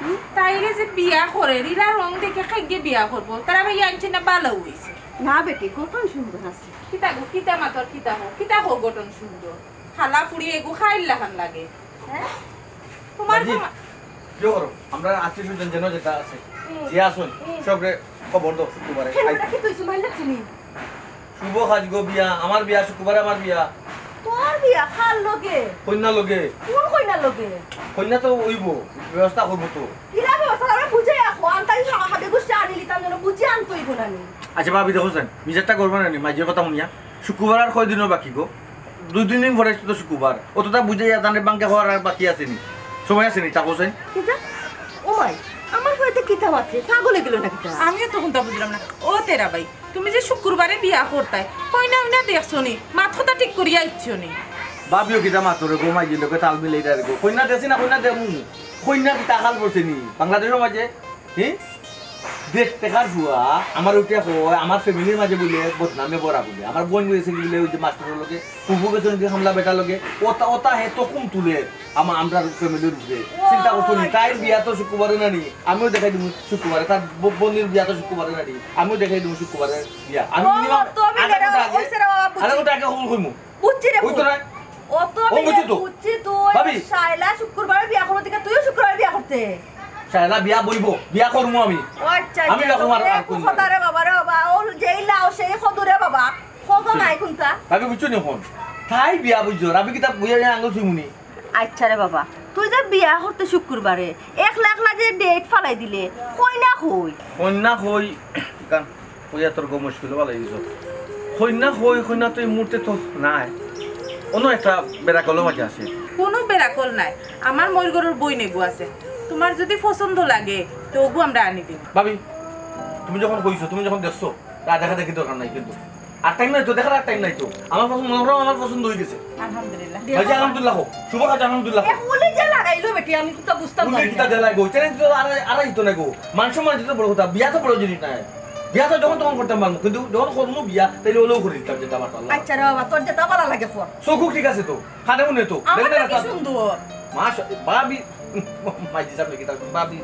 হুম? তাইরে যে বিয়া করে, রিলা রং দেখে খাইগে বিয়া করবো। তারা ভাই আনছে না, ভালো হইছে। না বেটি, গঠন সুন্দর আছে। কিতা গো, কিতা মাতর, কিতা হো, কিতা হো গঠন সুন্দর। খালা ফুড়ি এগু খাইল লাখান লাগে। হ্যাঁ? তোমার বাজি, ক্ষমা- কি করো? আমরা আত্মীয় স্বজন যেন যেটা আছে, হুম। যে আসুন, হুম। সবরে খবর দাও শুক্রবারে। কেন, ওটা কি তুই সুমাইল লাগছিলি? শুভ কাজ গো বিয়া, আমার বিয়া, শুক্রবারে আমার বিয়া। তোর বিয়া কার লগে? কইন্যার লগে। কোন কইন্যার লগে? কইন্যা তো অইবো, ব্যবস্থা করবো তো। কিলা ব্যবস্থা? আমরা বুঝে রাখো, আমি তাই হাতে গুষ্টি আনি লিতাম যেন বুঝে আনতে অইবো না নি। আচ্ছা ভাবি, দেখো সেন, নিজেরটা করবো না নি, মাইজের কথা শুনিয়া। শুক্রবার আর কয়দিনও বাকি গো? দুই তিন দিন পরে তো শুক্রবার। অতটা বুঝে ইয়া জানে বাঙ্কা হওয়ার আর বাকি আছে নি, সময় আছে নি, তা কোসেন? কিতা? ও মাই, আমার হয়তো কিতা মাতে, পাগল হয়ে গেল না কিতা? আমিও তো কোনটা বুঝলাম না। ও তেরা ভাই, তুমি যে শুক্রবারে বিয়া করতায়, কইনা উইনা দেখছো নি? মাত কথা ঠিক করিয়া ইচ্ছো নি? ভাবিও কিতা মাতরে গো, মাইজির লগে তাল মিলাই দেয় গো। কইনা দেখছি না, কইনা দেখমু। কইনা কিতা কাল পড়ছে নি? বাংলাদেশের মাঝে, হি? দেখতে কার ফুয়া, আমার উঠে কয়, আমার ফ্যামিলির মাঝে বলে বদনামে ভরা বলে। আমার বোন গেছে কি বলে ওই যে মাস্টারের লগে, ফুফু গেছে নাকি হামলা বেটার লগে, ওতা, ওতা হে তো কম তুলে। আমা-, আমরার ফ্যামিলির উপরে। চিন্তা করছো নি? তাইর বিয়া তো শুক্রবারে না নি? আমিও দেখাই দিমু শুক্রবারে। তার ব-, বোনের বিয়া তো শুক্রবারে না নি? আমিও দেখাই দিমু শুক্রবারে বিয়া। আমি ও, মিনিমাম তো আমি আধা ঘন্টা আগে, ওই সেরা বাবা বুঝছি। আধা ঘন্টা আগে কবুল কইমু। বুঝছি রে ওই তো ফুল। না। ও তো ও আমি বুঝছি তো। বুঝছি তুই ভাবি। শায়লা শুক্রবারে বিয়া করবো, দিকে তুইও শুক্রবারে বিয়া করতে। শায়লা বিয়া বইবো, বিয়া করমু আমি। ও আচ্ছা, আমি আচ্ছা, বিয়া করমু আর, তুমি আর কোন কথা রে বাবা রে বাবা, ও যেই লাও সেই কদু রে বাবা। কত নাই কোনটা? ভাবি বুঝছো নি এখন? তাই বিয়া বুঝছো, আমি কিতা বইয়া আঙ্গুল ছুইমুনি। আচ্ছা রে বাবা, তুই যে বিয়া করতে শুক্রবারে, একলা একলা যে ডেট ফালাই দিলে, কইনা কই? কইনা কই? গান কইয়া তোর গো মুশকিল ভালো হইছো। কইনা কই, কইনা তো এই মুহূর্তে তো নাই। অন্য একটা বেড়াকলও মাঝে আছে। কোনো বেড়াকল নাই, আমার ময়ূরগড়ের বই নেগু আছে। তোমার যদি পছন্দ লাগে, তো ওগু আমরা আনি দিই। ভাবি, তুমি যখন কইছো, তুমি যখন দেখছো, তা দেখা দেখি দরকার নাই কিন্তু। আর টাইম নাই তো, দেখার আর টাইম নাই তো। আমার পছন্দ, মনে করো আমার পছন্দ হয়ে গেছে। আলহামদুলিল্লাহ। ভাই, আলহামদুলিল্লাহ হোক। শুভ কাজ, আলহামদুলিল্লাহ হোক। এ, উলি যে লাগাইলো বেটি, আমি তো বুঝতাম উলি পারি কিতা না। দে লাগবো? চ্যালেঞ্জ তো আর, আর আইতো না গো। মান সম্মান তো বড় কথা। বিয়া তো বড় জিনিস নাই। বিয়া তো যখন তখন করতাম পারবো। কিন্তু যখন করবো বিয়া, তাইলে ওলেও করে দিতাম, যেটা আমার ভালো লাগে। আচ্ছা রে বাবা, তোর যেটা ভালো লাগে কর। চোখও ঠিক আছে তো। খানে মনে তো। আমার দেখলে না কি তো? সুন্দর। মাশা-, ভাবি, মাইজি সামনে কিতা, ভাবি,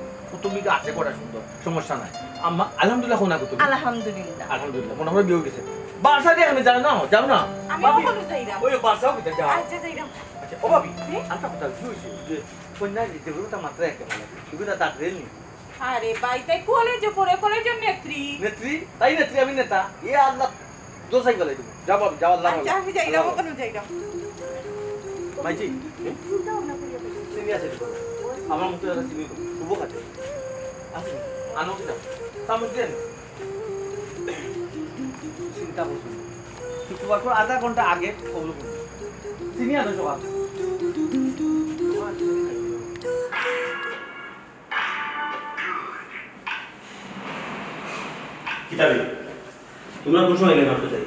তুমি আছে কটা সুন্দর। সমস্যা নাই। আম্মা, আলহামদুলিল্লাহ, কোন আগে তুমি? আলহামদুলিল্লাহ। আলহামদুলিল্লাহ, মনে হয় বিয়ে হয়ে গেছে। বাসা দিয়ে এখানে যাও না, যাও না। আমি ভাবি, ওখানে যাইরাম। ওই বাসাও কিতা যাও। আচ্ছা, যাইরাম। আচ্ছা, ও ভাবি, হ্যাঁ? আরেকটা কথা, কি হয়েছে? যে কন্যা যে, যেগুলো তার মাত্রা একেবারে, এগুলো তার রেল নেই। আরে ভাই, তাই কলেজে পড়ে, কলেজের নেত্রী। নেত্রী? তাই নেত্রী, আমি নেতা। এ আল্লাহ, দোষাই গেলাই দেবো। যাও ভাবি, যাও, আল্লাহ আচ্ছা, ভালো। আমি যাইরাম, আল্লাহ ওখানে যাইরাম। মাইজি, চিনি আছে তো? আমার মতো একটা চিনি তো, শুভ খাতে। আছে? আনো কিনা? চামচ দেন। চিন্তা করছো না। শুক্রবার পর আধা ঘন্টা আগে খবর করবো। চিনি আনো সকাল। কিতাবে? তোমরা কোন সময় এলে মাত্র যাই?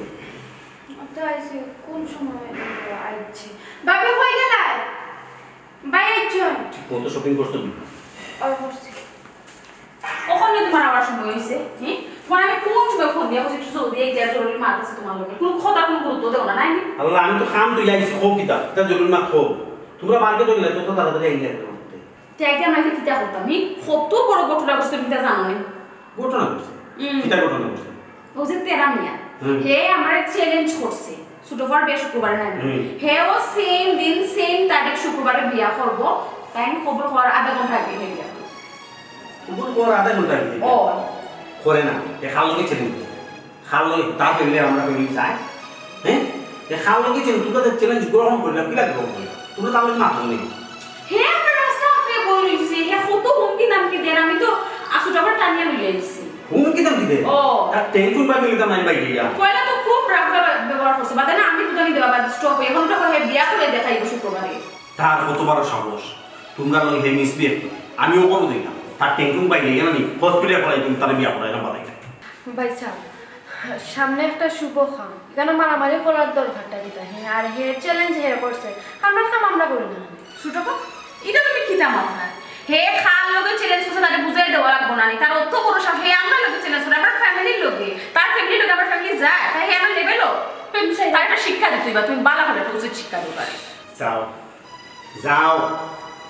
তো আইছি, কোন সময় আইছি? বাবা, কই গেলায়? ভাই, আইছন? ঠিক মতো শপিং করছো তুমি? আর করছি। ওখানে তোমার আবার সময় হইছে, হ্যাঁ? তোমার আমি কোন সময় ফোন দিয়া বলছি, একটু জলদি আইতে, আর জরুরি মাত আছে তোমার লগে। কোনো কথা, কোনো গুরুত্ব দেও না, নাই নি? আল্লাহ, আমি তো কাম তো যাইছি, কও কিতা? কিতা জরুরি মাত কও? তোমরা মার্কেটে গেলে তো, তো তাড়াতাড়ি আইলে একদম। তে আগে আমরা কিতা করতাম? ই কত বড় ঘটনা ঘটছে, তুমি তা জানো নি? ঘটনা ঘটছে? হুম। কিতা ঘটনা ঘটছে? ও যে তেরা মিয়া, হুম। হে আমারে চ্যালেঞ্জ করছে। ছোট ভাইর বিয়া শুক্রবারে নাই নি? হুম। হেও সেম দিন, সেম তারিখ শুক্রবারে বিয়া করবো। তাই আমি খবর হওয়ার আধা ঘন্টা আগে হে বিয়া করবো। খবর হওয়ার আধা ঘন্টা আগে? ও। করে না। এ খাল লোকে চ্যালেঞ্জ করছে। খাল লোকে, তার ফ্যামিলি আমরা ফ্যামিলি চাই। হ্যাঁ? এ খাল লোকে চ্যালেঞ্জ, তোমরা তো চ্যালেঞ্জ গ্রহণ করে না, কিলা গ্রহণ করে না? তোমরা তার লগে মাথা নেই। হে আমার রাস্তা আপনি বই রইছে, হে কত হুমকি দামকি দেন, আমি তো আসু টাকা টানিয়া লইয়া আইছি। হুমকি দামকি দেন? ও। তার টেনশন পাই গেলে তো নাই পাই গিয়া। পয়লা তো খুব রাগ ব্যবহার করছে, বাদে না আমি তো জানি দেবা, বাদ স্টপ, এখন তো হে বিয়া করে দেখাইব শুক্রবারে। তার কত বড় সাহস, তোমরা লই হে মিসবিহেভ করে। আমিও করে দিলাম, তার টেনশন পাই গিয়া নি, হসপিটাল পড়াই তুমি তার বিয়া করাই না বালাই। ভাই সাহেব, সামনে একটা শুভ কাম, এখানে মারামারি করার দরকারটা কিতা? হ্যাঁ, আর হে চ্যালেঞ্জ হে করছে, আমরা কাম আমরা করি না। ছোট ভাই, এটা তুমি কিতা মাত না? হে খাল লগে চ্যালেঞ্জ করছে, তারে বুঝাই দেওয়া লাগবো না নি? তার অত বড় সাহস, হে আমরা লগে চ্যালেঞ্জ করে, আমার ফ্যামিলির লগে, তার ফ্যামিলির লগে আমার ফ্যামিলি যায়, তাই হে আমার লেভেলও। তার একটা শিক্ষা দিতে হইবা, তুমি বালা করে একটা উচিত শিক্ষা দিতে পারে। যাও, যাও,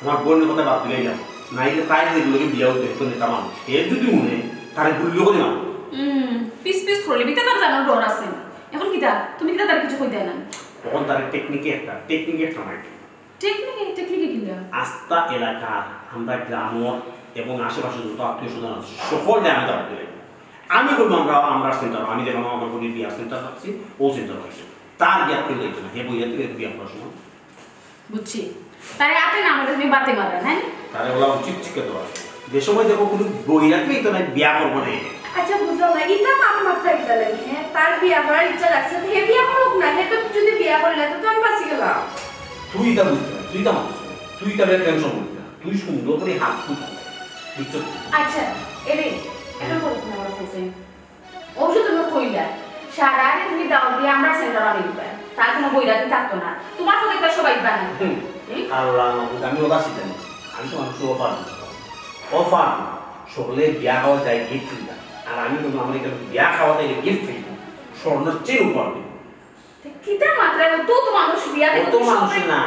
আমার বোনের কথা বাদ দিলাই যাও। নাইলে তাই যে এগুলোকে বিয়াও দেখতো নেতা মানুষ। এ যদি মনে, তারে গুল্লি করে মারবো। হুম, পিস পিস করলে, বিতা তার জানার ডর আছে। এখন কিতা? তুমি কিতা তার কিছু কই দেয় না? তখন তার টেকনিকে একটা, টেকনিকে একটা মাইর। টেকনিকে, টেকনিকে কিতা? আস্তা এলাকার, আমরা গ্রামর এবং আশেপাশে যত আত্মীয় স্বজন আছে, সকলকে আমি দাওয়াত দিলাই। আমি বলবো আমরা, আমরা সেন্টার, আমি দেখলাম আমার বোনের বিয়ার সেন্টার রাখছি, ও সেন্টার হয়েছে। তার বিয়াত কেউ দেখবে না, হে বইয়া তুই বিয়া করার সময়। বুঝছি। তারে আতে না মারলে তুমি বাতে মারবা, না? তারে ওলা উচিত শিক্ষা দেওয়া। যে সময় দেখো কোনো বইয়া তুই তো নাই বিয়া করবো না। আচ্ছা, বুঝলাম না, ইটা মাথা মাথা ইটা লাগে, হ্যাঁ? তার বিয়া করার ইচ্ছা লাগছে, তো হে বিয়া করুক না, হে তো যদি বিয়া করে না, তো আমি বাঁচি গেলাম। তুই ইটা বুঝতে না, তুই ইটা মানছিস না, তুই ইটা টেনশন করিস না, তুই সুন্দর করে হাত খুঁজ, বুঝছো? আচ্ছা, এরে, এটা বলো তুমি আমার কাছে। ও যে তুমি কইলা, সারা আগে তুমি দাও দিয়ে আমরা সেন্টার আনি দিবা। তার কোনো বৈরাতি থাকতো না। তোমার তো দেখতে সবাই বানাই। হুম। হুম? আল্লাহ মাবুদ, আমি ওটা শিখে নিচ্ছি। আমি তো মানুষকে অফার দিতে পারি। অফার। সকলে বিয়া খাওয়া যায় গিফট দিতাম। আর আমি বলবো, আমার এখানে বিয়া খাওয়াতে গিফট দিতাম। স্বর্ণের চেন উপহার দিতাম। তে কিতা মাত্রা? ও তো, তো মানুষ বিয়া অত দেখতে মানুষ সবাই না।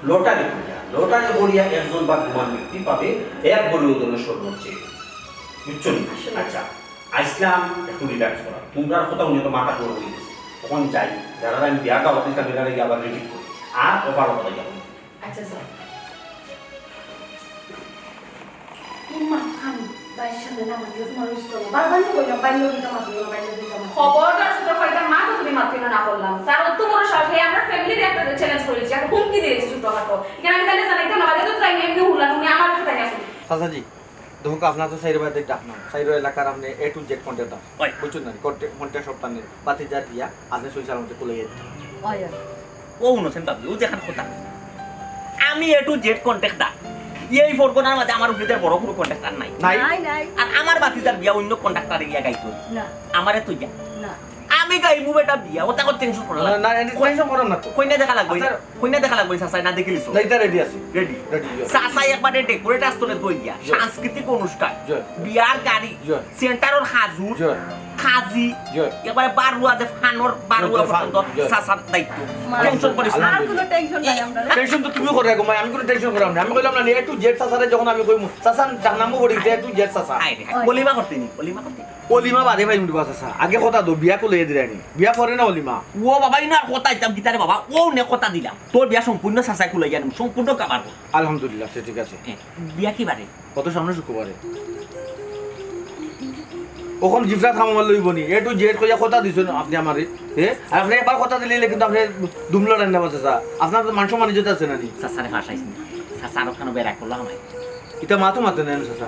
লটারি করিয়া, লটারি করিয়া একজন বা দুমান ব্যক্তি পাবে এক ভরি ওজনের স্বর্ণর চেন। বুঝছো নি? আসলে। আচ্ছা, আইসলাম একটু রিল্যাক্স করা। তোমরা কথা উনি তো মাথা গরম হয়ে গেছে। তখন যাই, যারা আমি বিয়াটা অফিস আমি এখানে গিয়ে আবার রিপিট করি। আর অফার কথা যাবো। আচ্ছা, স্যার। এই মা, খান, ভাইয়ের সামনে না মাতিও, তোমার বুঝতো না। বারবার তো কইলাম, বাইরে দিকে মাতিও না, বাইরে দিকে মাতিও না। খবরদার ছোট ভাইটার মা তো তুমি মাতিও না, না করলাম। তার অত বড় সাহস, হে আমরা ফ্যামিলির একটা চ্যালেঞ্জ করেছি, একটা হুমকি দিয়েছি ছোটখাটো। এখানে আমি তাহলে জানাইতাম না, বাদে তো তাই এমনি হুল্লা, উনি আমার কাছে তাই আসুন। চাচাজি, দেখুক, আপনার তো চাইরো বাদে ডাক নাম, চাইরো এলাকার আপনি এ টু জেড কন্ট্যাক্ট দাম। ওই। বুঝছেন না? কন্ট্যাক্ট, কন্ট্যাক্ট সব টানে, বাতি যা দিয়া, আপনি সই সালামতে খুলে গেছে। ওই, ওই। ও হুনছেন বাবু, ও যেখান কথা। আমি এ টু জেড কন্ট্রাক্টর। এই ফরগনার মাঝে আমার উপরে বড় কোনো কন্ট্রাক্টর নাই। নাই? নাই, নাই। আর আমার বাতিজার বিয়া অন্য কন্ট্রাক্টরে গিয়া গাইতো। না। আমারে তুই যা। না। আমি গাইমু বেটা বিয়া, ওটা কর টেনশন করো না। না, না, এটা টেনশন করো না তো। কইনা দেখা লাগবো, আচ্ছা। কইনা দেখা লাগবো, চাচায় না দেখিলিস। না, এটা রেডি আছে। রেডি। রেডি, জি। চাচায় একবারে ডেকোরেট আসতলে দইয়া, জি। সাংস্কৃতিক অনুষ্ঠান, জি। বিয়ার গাড়ি, জি। সেন্টারর হাজুর, জি। কাজী, জি। এবারে বারুয়া যে ফানর বারুয়া জি, জি, ফান, পর্যন্ত জি। চাচার দায়িত্ব। মাশাআল্লাহ। টেনশন করিস না। আর কোনো টেনশন নাই আমরা। টেনশন তো তুমি করে রাখো, মাই, আমি কোনো টেনশন করাম না। আমি কইলাম না, এ টু জেড চাচারে যখন আমি কইমু, চাচা ডাক নামও করি, এ টু জেড চাচা। আয় রে, আয়। অলিমা করতে নি, অলিমা করতে। অলিমা বাদে ভাই উঠবা চাচা। আগে কথা দো, বিয়া কুলে দিরানি। বিয়া করে না অলিমা। ও বাবা, ইনার কথা দিতাম কিতারে বাবা, ও নে কথা দিলাম। তোর বিয়া সম্পূর্ণ চাচায় কুলাই জানি, সম্পূর্ণ কাবার। আলহামদুলিল্লাহ, সে ঠিক আছে। হ্যাঁ, বিয়া কি বারে? কত সামনে শুক্রবারে। ওখান জিফরাত খাম আমার লইব নি। এ টু জেড কইয়া কথা দিছেন আপনি আমারে। হ্যাঁ? আর আপনি একবার কথা দিলে কিন্তু আপনি দুমলা রান্না বাজে চা। আপনার তো মান সম্মান ইজ্জত আছে না নি? চাচারে ফাঁসাইস না। চাচা আরো খানো বেড়া করলো আমায়। ইতা মাতো মাতে নেন চাচা।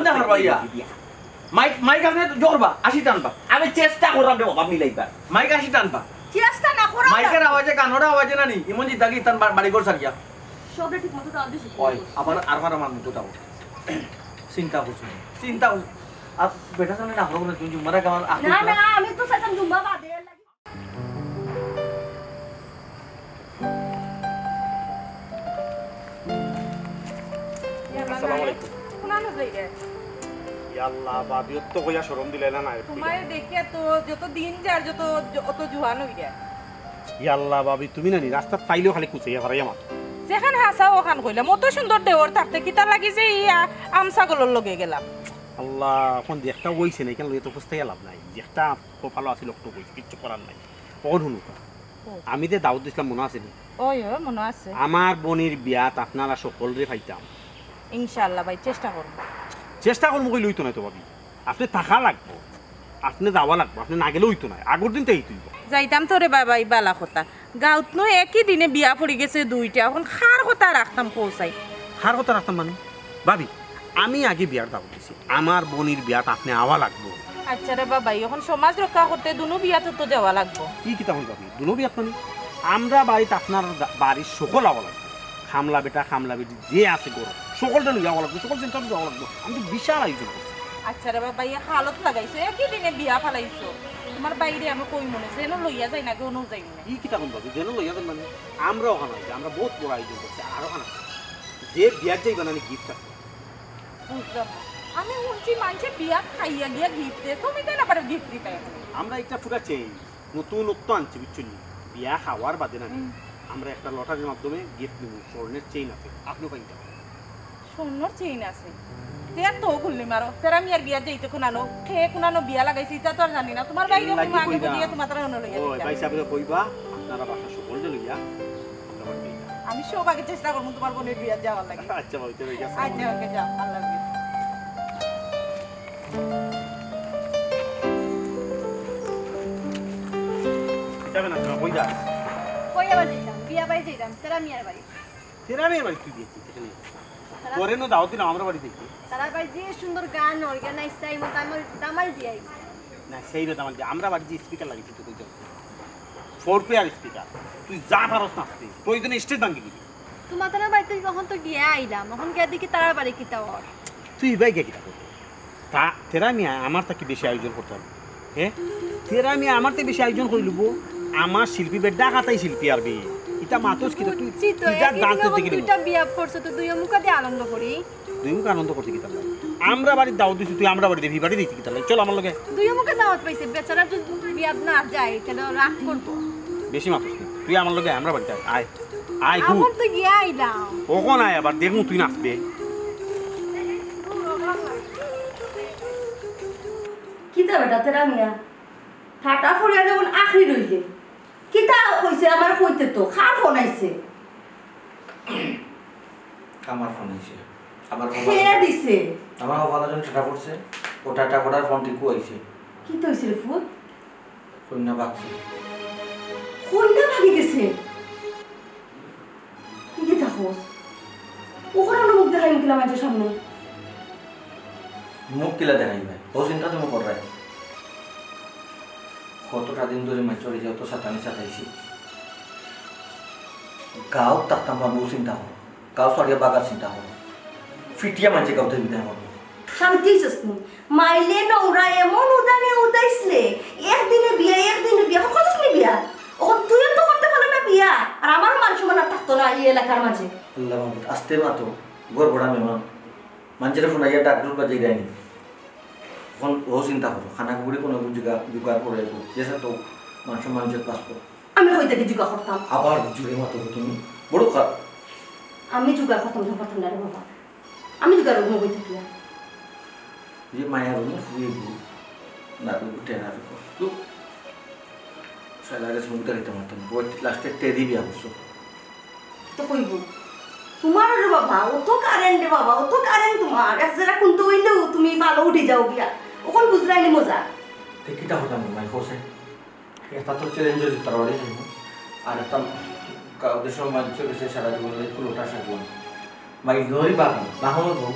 কোনটা হারবা ইয়া? মাইক, মাইক আপনে জোর বা, আশি টান বা। আমি চেষ্টা করলাম রে বাবা মিলাইবার। মাইক আশি টান বা। চেষ্টা না করো। মাইকের আওয়াজে, গানোর আওয়াজে না নি, এমন জিদ্দাগি তান বা-, বাড়ি ঘর সারিয়া। সবরে ঠিক মতো তাল দিছি। ওই, আবার আর ফারা মান মতো দাও। চিন্তা করছো, চিন্তা করছো। আর বেটা সামনে না হলো না, তুমি জুম্মারা গাওয়ার আগে না, না, আমি তো চাইতাম জুম্মা বাদে লাগি। আসসালামু আলাইকুম। কোনানো যাইরে? ইয়া আল্লাহ, ভাবি, অত কইয়া শরম দিলে না, না, তোমারে দেখিয়া তো যত দিন যার যত জ-, অত জুয়ান অইরে। ইয়া আল্লাহ, ভাবি, তুমি না নি রাস্তাত পাইলেও খালি কুচাইয়া ফারাইয়া মাত। যেখান হাছা ওখান কইলাম, অত সুন্দর দেওর থাকতে কিতা লাগি যে ই আ-, আমসাগলর লগে গেলাম? আল্লাহ, অখন যে একটা অইছে না, এখান লইয়া তো ফুস্তাইয়া লাভ নাই। যে একটা কপালো আছিল, অক্ত কইছে, কিচ্ছু করার নাই। অখন হুনুকা। ও। আমি যে দাওয়াত দিছিলাম, মনো আছে নি? ওই, ওই, মনো আছে। আমার বইনর বিয়াত আপনারা সকলরে পাইতাম। ইনশাআল্লাহ ভাই, চেষ্টা করমু। চেষ্টা করমু কইলে অইতো নায় তো ভাবি। আপনে থাকা লাগবো, আপনে যাওয়া লাগবো, আপনে না গেলে অইতো নায়। আগর দিন তো এই তুই। যাইতাম তো রে বাবা, ই বালা কথা। গাউত নু একই দিনে বিয়া পড়ি গেছে দুইটা, অখন কার কথা রাখতাম কও চাই? কার কথা রাখতাম মানে? ভাবি, আমি আগে বিয়ার দাওয়াত দিছি, আমার বইনর বিয়াত আপনে আওয়া লাগবো। আচ্ছা রে বাবা, অখন সমাজ রক্ষা করতে দুনো বিয়াত তো যাওয়া লাগবো। ই কিতা কইন ভাবি? দুনো বিয়াত মানে? আমরা বাড়িত আপনার দা-, বাড়ির সকল আওয়া লাগবো। কামলা বেটা, কামলা বেটি যে আছে ঘরো, সকলরে লইয়া আওয়া লাগবো, সকল সেন্টারো যাওয়া লাগবো। আমি তো বিশাল আয়োজন করছি। আচ্ছা রে বাবা, ই হালত লাগাইছো, একই দিনে বিয়া ফালাইছো। তোমার ভাইরে আমি কইমু নে, যেন লইয়া যাই না, কেউ যাই না। ই কিতা কইন ভাবি, যেন লইয়া যান মানে? আমরা অখান আইছি, আমরা বউত বড় আয়োজন করছি, আর অখান আছে। যে বিয়াত যাইবা না, gift আছে। বুঝলাম না। আমি হুনছি মানষে বিয়াত খাইয়া গিয়া gift দেয়, তুমি কেনে আবার gift দিতায় অখন? আমরা একটা পুরা চেইন, নতুনত্ব আনছি, বুঝছো নি? বিয়া খাওয়ার বাদে না, হুম। আমরা একটা লটারির মাধ্যমে gift নিমু, স্বর্ণের চেইন আছে, আপনেও পাইতা। স্বর্ণর চেইন আছে? তে আর তো গুল্লি মারো, তেরা মিয়ার বিয়াত যাইতে কুনানো, কে কুনানো বিয়া লাগাইছে, ইতা তো আর জানি না। তোমার ভাইরে এর লাগি কইমু আগে কইবা। বুঝিয়া তোমার তারা অন্য লইয়া ওই দিতা। ভাই সাহেবরে কইবা, আপনারা বাসা সকলরে লইয়া আমরা বাড়ি যাইতাম। আমি সব আগে চেষ্টা করমু তোমার বইনর বিয়াত যাওয়ার লাগি। আচ্ছা ভাই, ঠিক আছে। আচ্ছা, ওকে, যাও, আল্লাহ হাফেজ। কিতাবে না, কই যাস? কই আবার যাইতাম? বিয়া বাড়ি যাইতাম, তেরা মিয়ার বাড়ি। তেরা মিয়ার বাড়ি তুই গেছিস এখানে? তারা তোরে নু দাওয়াত দিলাম আমরা বাড়ি দেখি। তারার বাড়ি যে সুন্দর গান, organ নাচছে, এই মতো আমার দামাল দিয়ে আইছে। না, সেই রে দামাল দিয়ে। আমরা বাড়ি যে speaker লাগিয়েছি তো কই যাও? Four pair speaker। তুই যা পারস নাচতে। প্রয়োজনে stage ভাঙি দিবি। তোমার তারার বাড়িতে অখন তো গিয়া আইলাম, অখন গিয়া দেখি তারার বাড়ি কিতা অর। তুই ইবায় গিয়া কিতা করবি? তা, তেরা মিয়া আমার থাকি বেশি আয়োজন করতাম। হ্যাঁ? তেরা মিয়া আমার থাকি বেশি আয়োজন করিলিবো। আমার শিল্পী বে, ঢাকাতাই শিল্পী আর বে। ইতা মাতস কিতা তুই? বুঝছি তো, ইজাত একই দান দিনে করতে অখন গেলি। দুইটা বিয়া পড়ছে তো দুই মুখা দিয়া আনন্দ করি। দুই মুখ আনন্দ করতে কিতা লাগে? আমরা বাড়িত দাওয়াত দিছি, তুই আমরা বাড়িত দিবি, বাড়িত দিতে কিতা লাগে? চল আমার লগে। দুই মুখে দাওয়াত পাইছে, বেচারা যদি বিয়াত না যায়, তাহলে রাগ করবো। বেশি মাতস না। তুই আমার লগে আমরা বাড়িত আয়। আয়। আয়, গুড। অখন তো গিয়া আইলাম। অখন আয় আবার, দেখমু তুই নাচবে। কিতা বেটা, তেরা মিয়া? ঠাটা ফুরিয়া যেমন আখরি রইলে। কিতা কইছে আমার কইতে তো? কার ফোন আইছে? আমার ফোন আইছে। আমার কে কপালে, দিছে? আমার কপালে যেন ঠাটা পড়ছে, ও ঠাটা পড়ার ফোন ঠিকও আইছে। কিতা অইছে রে ফুত? কইন্যা ভাগছে। কইন্যা ভাগি গেছে? ই কিতা কস? অখন মুখ দেখাইমু কিলা মানষর সামনে? মুখ কিলা দেখাইবায়? ও চিন্তা তুমি কররায়। কতটা দিন ধরি মানষর ইজাত সাতানি সাতাইছি। গাঁওত থাকতাম পারমু চিন্তা করো। গাঁও ছাড়িয়া বাগার চিন্তা করো। ফিটিয়া মানষে গাঁওত বিদায় করো। শান্তি অইছস নি? মাইলে নৌরা এমন উদানি উদাইছলে, একদিনে বিয়া, একদিনে বিয়া, কতদিনে বিয়া? অখন তুইও তো করতে পারলে না বিয়া, আর আমারও মান সম্মান আর থাকতো না এই এলাকার মাঝে। আল্লাহ মাহবুদ, আস্তে মাতো, ঘর ভরা মেহমান। মানষরে ফোনাইয়া ডাক ডুক বাজাই দেয়নি। অখন ও চিন্তা করো, খানা কুড়ি কোনো জুগা-, জুগাড় করে রাখো, যেসা তো মান সম্মান ইজ্জত বাঁচবো। আমি কই থাকি জুগা করতাম? আবার জুরে মাতো গো তুমি, বড় খা- আমি জুগা করতাম তো করতাম না রে বাবা, আমি জুগা রুমো কই থাকি আর? যে মায়া রুমো ফুয়ে গো, না তো গুটে না তো। তো সারা রে সমুদ্র হইতে মারতাম, ও লাস্টে টেডি বিয়া করছো। তো কইবো। তোমার রে বাবা, অত কারেন্ট রে বাবা, অত কারেন্ট তোমার। এক জেলা কুন্তা অইলেও তুমি ভালো উঠি যাও গিয়া। অখন বুঝরায়নি মজা। তে কিতা করতাম মাই কইছে? একটা তো চ্যালেঞ্জ অইছে তার বাড়ি যাইবো। আর একটা কা-, ওদের সব মানষর গেছে সারা জীবন লাগি কুলোটা সাজলাম। মাই নরি বাবু, না হলো বউ,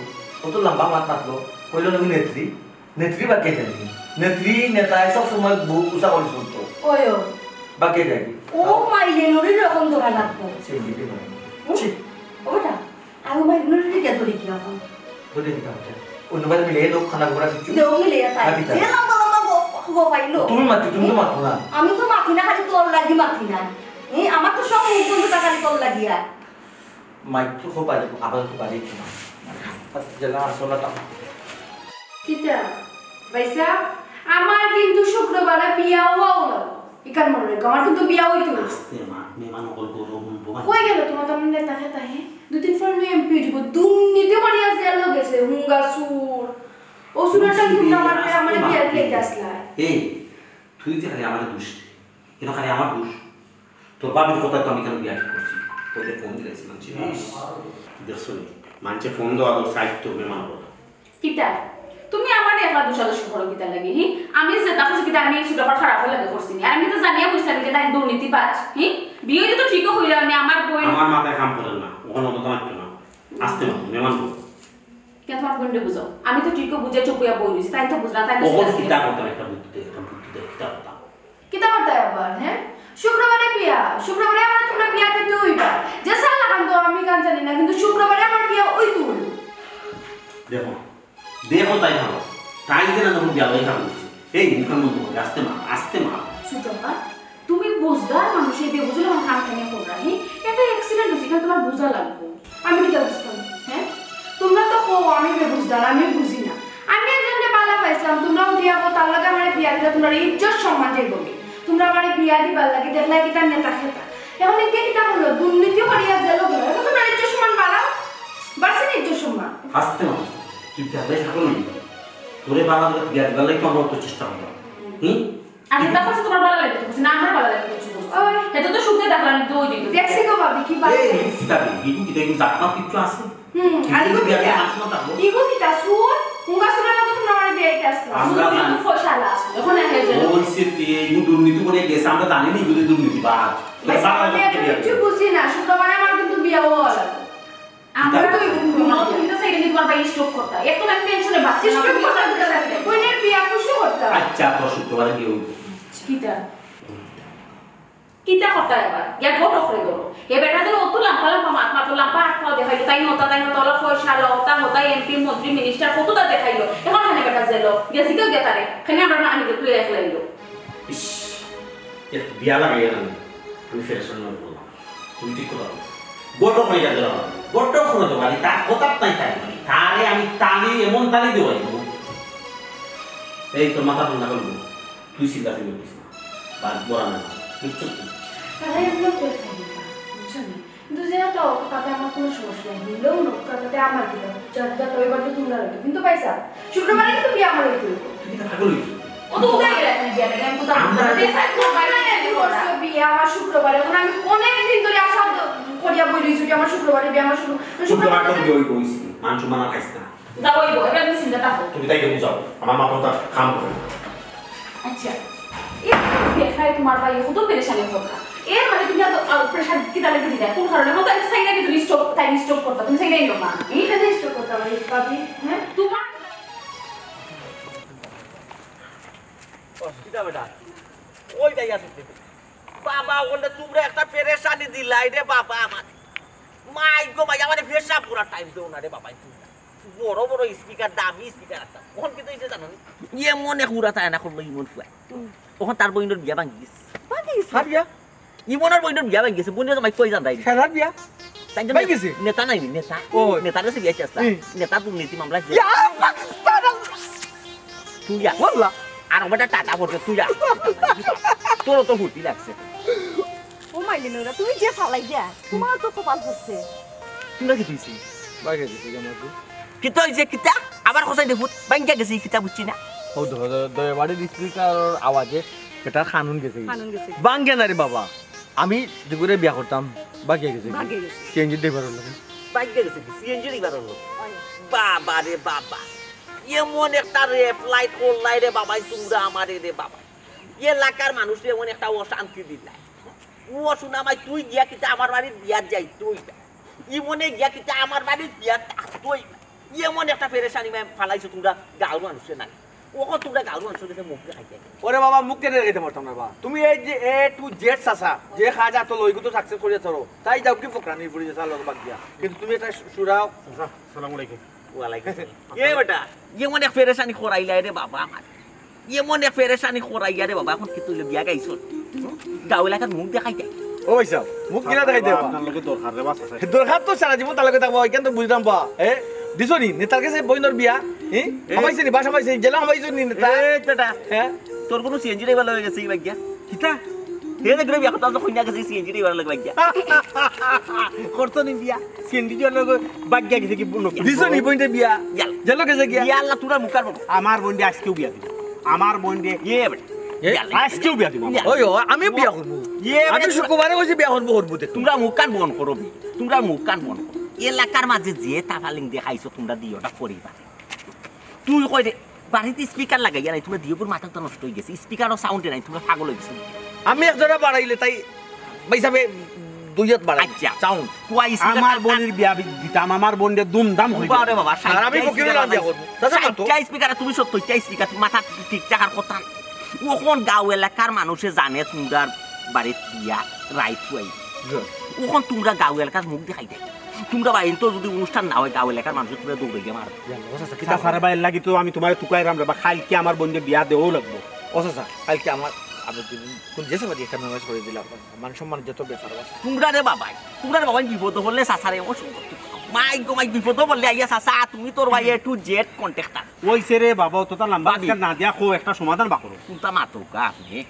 অত লম্বা মাত মাতলো, কইলো নাকি নেত্রী? নেত্রী বাকি যায়নি। নেত্রী, নেতায় সব সময় বুক উঁচা করে চলতো। ওই, ওই। বাকি যায়নি। ও মাইলে নুরির রকম ধরা লাগবো। সেই দিকে মানে। হুম? ছি। ও বেটা, আমি মাইলে নুরির দিকে ধরি কি এখন? ধরে দিতে হবে। অন্য বারে মিলে লোক খানা ঘোরা শিখছো। দেও মিলে তাই। হ্যাঁ, দিতে হবে। যে লম্বা লম্বা গো, গো পাইলো। তুমি মাতি, তুমি তো মাতো না। আমি তো মাতি না, খালি তোর লাগি মাতি না। এই আমার তো সব মুখ বন্ধ, তা খালি তোর লাগিয়া। মাইক তো খুব বাজে, আবার তো বাজে কি না। আর জেলা আসলে তো কিতা? ভাইসাব, আমার কিন্তু শুক্রবারে বিয়া অওয়া লাগবো। ইখান মনো রাখো, আমার কিন্তু বিয়া অইতো অইবো। আস্তে মা, মেহমান অকল গরু হুনবো। কই গেল তোমার তো নেতা খেতা, হে? দুই দিন পর নু এমপি অইবো। দুর্নীতি করিয়া জেলো গেছে, হুঙ্গা চুর। ও চুরটা কিন্তু আমার, আমার বিয়া দিতে আসলা। এই, তুই যে খালি আমার দোষ। কেন খালি আমার দোষ? তোর ভাবির কথা তো আমি কেন বিয়া ঠিক করছি? তোকে ফোন দিলাইছি মানষে। ইস। দেখছো নি? মানষে ফোন দেওয়া তো সাইড তো মেহমান কথা। কিতা? তুমি আমারে একলা দোষাদোষি করো কিতা লাগি, হি? আমি যে তা করছি কিতা, আমি এই ছোটখাটো খারাপ লাগে করছি নি? আর আমি তো জানিয়া বুঝলাম যে তাই দুর্নীতিবাজ, হি? বিয়ে তো ঠিকও হইল না, আমার বই। আমার মাথায় কাম করে না, ওখানে অত দাঁড়াচ্ছ না। আসতে না, মেহমান বল। কে তোমার বোনরে বুঝাও? আমি তো ঠিকও বুঝে চুপ হইয়া বই রইছি, তাই তো বুঝলাম, তাই তো ওখানে বুঝলাম। কিতা করতাম, একটা বুদ্ধি দে, একটা বুদ্ধি দে, কিতা করতাম? কিতা করতায় আবার, হ্যাঁ? শুক্রবারে বিয়া, শুক্রবারে আমার তোমরা বিয়া দিতে অইবা। যে সাল লাগান তো আমি গান জানি না, কিন্তু শুক্রবারে আমার বিয়া অইতো অইবো। দেখো, দেখো তাই ভালো। তাই যে না যখন বিয়া লই খারাপ হচ্ছে। এই মুখের মধ্যে বলে, "আস্তে মা, আস্তে মা।" ছোট মা, তুমি বুঝদার মানুষ, এই বেবুঝলে আমার কান খাইয়া কররা, হ্যাঁ? একটা অ্যাক্সিডেন্ট হইছে, এখানে তোমার বুঝা লাগবো। আমি কিতা বুঝতাম, হ্যাঁ? তোমরা তো কও আমি বেবুঝদার, আমি বুঝি না। আমি একজনরে বালা পাইছিলাম, তোমরা উঠিয়া কও, তার লগে আমারে বিয়া দিলে তোমরা ইজ্জত সম্মান যাইবো নি? তোমরা আমারে বিয়া দিবার লাগি দেখলাই কিতা নেতা খেতা। এখন এনকে কিতা করলো? দুর্নীতি করিয়া জেলো গেল। এখন তোমরা ইজ্জত সম্মান বাড়াও, বাড়ছে না ইজ্জত সম্মান? আস্তে মা, তুই বিয়া লই থাকো না। তোরে বালা করে বিয়া দিবার লাগি তো আমরা অত চেষ্টা করলাম। হুম? আমি তা করছি তোমার বালা লাগে তো করছি, না আমার বালা লাগে তো করছি। ওই। এটা তো শুনতে দেখলাম, দুই দিন। দেখছি গো ভাবি, কি বালা এই, লাগে। এই, সিতাবি, ইগু কিতা, ইগু জাতপাত কিচ্ছু আছে? হুম, আর ইগু কিতা? ইগু কিতা? সুর? হুঙ্গা সুরের মতো তোমরা আমারে বিয়াইতে আসলা। আমরা সুর জানি। কিন্তু ফয়সালা আছে। ওখানে হয়ে যাবে। ওই সে তে, ইগু দুর্নীতি করে গেছে, আমরা জানি না, ইগু যে দুর্নীতিবাজ। ভাই, বালা আমি করে এত বিয়া কিছু দিবে। বুঝি না, শুক্রবারে আমার কিন্তু বিয়া হওয়া লাগবে। আমরা তো ইগু, তুমি তো চাইলে কিন্তু তোমার ভাই স্ট্রোক করতা। এত না টেনশনে বাঁচতে না, স্ট্রোক তুমি করতে তো লাগবে। বোনের বিয়া খুশি করতা। আচ্ছা, তো শুক্রবারে কি হইব? কিতা? কিতা করতা এবার? গিয়া বড় করে ধরো। এ বেটা যে অত লাম্বা লাম্বা মাত মাতো, লাম্বা আত পাও দেখাইলো, তাইন অতা, তাইন অতা, অলা পয়সাআলা, অতা, অতা, এমপি, মন্ত্রী, মিনিস্টার, কততা দেখাইলো। অখন কেনে বেটা জেলো? গিয়া জিগাও গিয়া তারে। কেনে আমরার মানি যে তুই একলা আইলো। ইস, এক বিয়া লাগাইয়া না, আমি ফেরেশান অই গেলাম। তুমি ঠিক কথা বলছো। বড় করে যাবে না, বড় করে দেবো, আমি তার কথা তাই তাই বলি। তারে আমি তালি, এমন তালি দেবো। এই তোর মাথা ঠান্ডা করবো। তুই চিন্তা ফিকির করিস না। বাদ বড়া না। বুঝছো তো? তাহলে এগুলো করে খাই না, বুঝছো নি? কিন্তু যেহেতু তাতে আমার কোনো সমস্যা নেই, নিলেও না, তাতে আমার কি দরকার? যা, যা, তো এবার তো তোমরা রইলো। কিন্তু পয়সা, শুক্রবারে কিন্তু বিয়া আমার হইতে হইব। তুই কিন্তু পাগল হইছিস। ও তো উদয় গেলে এখন বিয়া লাগে, আমি কোথাও আমরা বিয়া, বিয়া আমার শুক্রবারে, এখন আমি অনেক দিন ধরে আশা করিয়া বই রইছি যে আমার শুক্রবারে বিয়া, আমার শুক্র-, শুক্রবারে শুক্রবার তো বিয়া হইব, হইছি। মান সম্মান আর খাইস না। যাও, ওই বউ, এবার তুমি চিন্তা থাকো। তুমি তাই বুঝাও, আমার মাথা তো কাম করে না। আচ্ছা, এই দেখায় তোমার ভাই কত পেরেশানি কথা। এর মানে তুমি এত, আহ, প্রেশার কি তাহলে দিলে? কোন কারণে? হয়তো আমি চাই না কিন্তু রিস্টক, তাই রিস্টক করতাম। তুমি চাই না এরকম না। এইখানে রিস্টক করতাম আমি, ভাবি। হ্যাঁ? তোমার অসুবিধা বেটা। ওই যাই আসুক দেখি। বাবা, ওখানে তোমরা একটা পেরেশানি দিলাই রে বাবা আমার। মাই গো মাই, আমার পেশাব করার টাইম দেও না রে বাবা, তোমরা। বড় বড় স্পিকার, দামি স্পিকার একটা। ওখান কিন্তু এই যে জানো নি? এমন এক উড়া তাই না করলো ইমন ফুয়া। তখন তার বইনর বিয়া ভাঙি গেছে। ভাঙি গেছে? কার বিয়া? ইমনর বইনর বিয়া ভাঙি গেছে। বইনর জামাই কই জান তাই? খেলার বিয়া? তাই জন্য ভাঙি গেছে? নেতা নাই নি, নেতা। ও। নেতার কাছে বিয়া চেষ্টা। হুম। নেতা দুর্নীতি মামলা। ইয়া, পাকিস্তান। তুই যা। বললা। আর ওটা টাটা পড়ছে, তুই যা। তোরও তো ফুর্তি লাগছে। ও মাইলিনুরা, তুমি যে ফালাই দিয়া, তোমার তো কপাল ফুটছে। তোমরা কি তুইছি? বাইরে গেছি কেন তুই? কিতা হইছে, কিতা? আবার খোঁচাই দেখুন, বাইঙ্গা গেছে, কিতা বুঝছি না। ও ধ-, ধ-, ধ-, বাড়ির স্পিকার আওয়াজে এটা কানুন গেছে। কানুন গেছে। বাঙ্গে না রে বাবা, আমি যেগুরে বিয়া করতাম, বাঙ্গে গেছে। বাঙ্গে গেছে। সিএনজি ড্রাইভার হলো। বাইঙ্গা গেছে কি? সিএনজি ড্রাইভার হলো। বাবা রে বাবা, এমন একটা রেপ লাইট করলাই রে বাবা, তোমরা আমারে রে বাবা। এলাকার মানুষ এমন একটা অশান্তি দিলাই। ও শোনা মাই, তুই গিয়া কিতা আমার বাড়ির বিয়াত যাই, তুই যা। ইমনে গিয়া কিতা আমার বাড়ির বিয়াত থাকতই না। এমন একটা পেরেশানি মাই ফালাইছো তোমরা গাঁওর মানুষে নাই। ওখন তোমরা গাঁওর মানুষের কাছে মুখ দেখাইতে। ওরে বাবা, মুখ কেনে দেখাইতে পারতাম না বাবা? তুমি এই যে এ টু জেড চাচা, যে কাজ আতো লইগু তো সাকসেস করিয়া ধরো, তাই যাও কি ফকরানি ফুড়ি যে চালো বাদ দিয়া। কিন্তু তুমি এটা শু-, শুরাও। চাচা, সালাম আলাইকুম। ওয়ালাইকুম আসসালাম। এ বেটা, এমন এক পেরেশানি করাইলাই রে বাবা আমার। এমন এক পেরেশানি করাইয়া রে বাবা, এখন কি তুই বিয়া গাইছ? গাঁও এলাকার মুখ দেখাইতে। ও ভাই সাহেব, মুখ কিনা দেখাইতে বাবা? আপনার লগে দরকার রে বাবা, চাচা। দরকার তো সারা জীবন তার লগে থাকবো, এখান তো বুঝলাম বা। এ, দিছো নি নেতার কাছে বইনর বিয়া? এ? এ? হামাইছে নি, বাসা হামাইছে নি, জেলা হামাইছে নি নেতা? এ, বেটা। হ্যাঁ? তোর কোনো সিএনজি ড্রাইভার লগে গেছে কি ভাগ্যা? কিতা? হে দেখলে বিয়া করতে আসলে কইনা গেছে সিএনজি ড্রাইভার লগে ভাগ্যা। করতো নি বিয়া? সিএনজি ড্রাইভার লগে ভাগ্যা গেছে কি বুনো? দিছো নি বইনটা বিয়া? ইয়াল। জেলা গেছে গিয়া? ইয়া আল্লাহ, তোরা মুখার বলো। আমার বইনটা আজকেও বিয়া দিব। আমার বইনটা এ বেটা। এ? ইয়াল। আজকেও বিয়া দিব। ইয়াল। ওই, ও, আমিও বিয়া করবো। এ আমি বেটা। শুক্রবারে কইছি বিয়া করবো, করবো দেখ। তোমরা মুখ কান বন্ধ করো বে। তোমরা মুখ কান বন্ধ করো। এলাকার মাঝে যে তাফালিং দেখাইছো তোমরা দিওটা পরিবার। তুই কই রে, বাড়িতে স্পিকার লাগাইয়া নাই, তোমরা দিওগুর মাথা তো নষ্ট হয়ে গেছে, স্পিকারও সাউন্ডে নাই, তোমরা পাগল হয়ে গেছো। আমি একজনে বাড়াইলে তাই ভাই সাহেব দুই হাত বাড়াই। আচ্ছা। সাউন্ড। কুয়া স্পিকার আমার তার বোনের বিয়া বি-, দিতাম, আমার বোনরে ধুমধাম করে বাবা রে দিতাম। বাবা, আর আমি ষাটটা ফকির স্পিকার হলাম বিয়া বাজাইছে। করবো। চাচা, মাতো। ষাটটা স্পিকার, তুমি সত্তরটা স্পিকার, তুমি মাথা ঠিক থাকার কথা। ওখান গাঁও এলাকার মানুষে জানে তোমরা বাড়িত বিয়া রাইত হুয়াই। জি। ওখান তোমরা গাঁও এলাকার মুখ দেখাই দেয়। তোমরা বাড়িত তো যদি অনুষ্ঠান না হয়, গাঁও এলাকার মানুষ তোমরা দৌড়ে গিয়ে মারবে। জি, ও চাচা, কিতা চাচা রে ভাই, এর লাগি তো আমি তোমারে তুকাইরাম রে বা, কালকে আমার বোনরে বিয়া দেওয়াও লাগবো। ও চাচা, কালকে আমার আবার যদি কোন যে সবাই একটা মেমোরাইজ করে দিলাম, মান সম্মান যত বেচার আছে। তোমরা রে বাবাই, তোমরা রে বাবাই বিপদ বললে চাচারে, ও শুনো। মাইক গো মাইক বিপদ বললে আইয়া চাচা, তুমি তোর ভাই এ টু জেড কন্ট্রাক্টর। ওই সে রে বাবা, অতটা লম্বা ভাবি। আজকাল না দিয়া কো একটা সমাধান বার করো। কোনটা মাতো গা আপনি?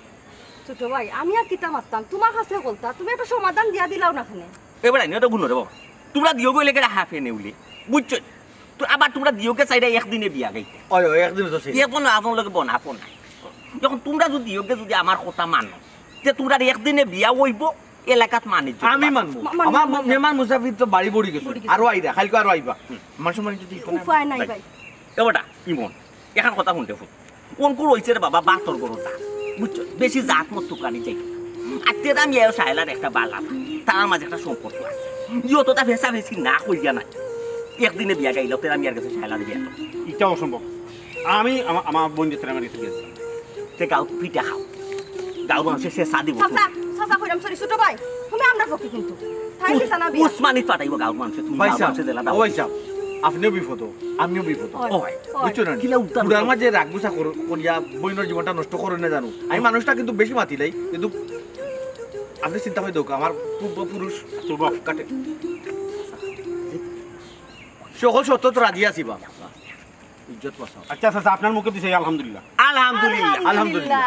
ছোট ভাই, আমি আর কিতা মাততাম? তোমার কাছে বলতা, তুমি একটা সমাধান দিয়া দিলাও না কেনে? এবার আইনি ওটা গুণ রে বাবা। তোমরা দিও গইলে গেলে হাফে নেউলে। বুঝছো? তো আবার তোমরা দিওকে চাইরা একদিনে বিয়া গাইতে। ওই, ওই, একদিনে তো সেই। এখন আপন লোকে বনা আপন নাই। এখন তোমরা যদি দিওকে যদি আমার কথা মানো, যে তোমরা একদিনে বিয়া হইব, এলাকাত মানিজ্য আমি বাড়বে। মানবো। মা-, মানবো, আমার মানবো। মেহমান মুসাফির তো বাড়ি বড়ি গেছে। বড়ি গেছে। আরো আইরা, কালকে আরো আইবা। হুম। মান সম্মান যদি একটু উপায় নাই ভাই। এ বেটা, ইমন, এখন কথা শুনতে ফোন। কোন কোন হইছে রে বাবা, বাতর বড় জাত। বুঝছো? বেশি জাত মত তুকানি যাই। আর তেরা মিয়াও সাহেলার একটা বালা। তার মাঝে একটা সম্পর্ক আছে। ইয়ো তো তা ফেসা ফেসি না কইয়া না। একদিনে বিয়া গাইল, তেরা মিয়ার গেছে সাহেলার বিয়া। এটা অসম্ভব। আমি আমা-, আমার বোন যেতে আমার গেছে বিয়া দিতাম। তে গাও পিঠা খাও। গাও মানুষের সে সাদি বসে। চাচা, চাচা কইরাম, সরি, ছোট ভাই, তুমি আমরার পক্ষে কিন্তু। তাই দিতা না বিয়া। উসমানিত পাঠাইবো গাঁওর মানুষে, তুমি ভাই গাঁওর সাহেব, মানুষে দিলা দাও। ও ভাই সাহেব, আপনিও বিপদ, আমিও বিপদ। অয়, বুঝছো না? অয়। কিলা উদ্ধার বুড়ার মাঝে রাগ গুছা কর-, করিয়া বইনর জীবনটা নষ্ট করো না জানো। আমি মানুষটা কিন্তু বেশি মাতিলাই, কিন্তু আপনি চিন্তা করে দেখো, আমার পূর্বপুরুষ যুবক কাটে। সকল সত্য তো রাজি আছি বা। ইজ্জত বাঁচাও। আচ্ছা, আচ্ছা, আচ্ছা, আপনার মুখে দিছে আলহামদুলিল্লাহ। আলহামদুলিল্লাহ। আলহামদুলিল্লাহ।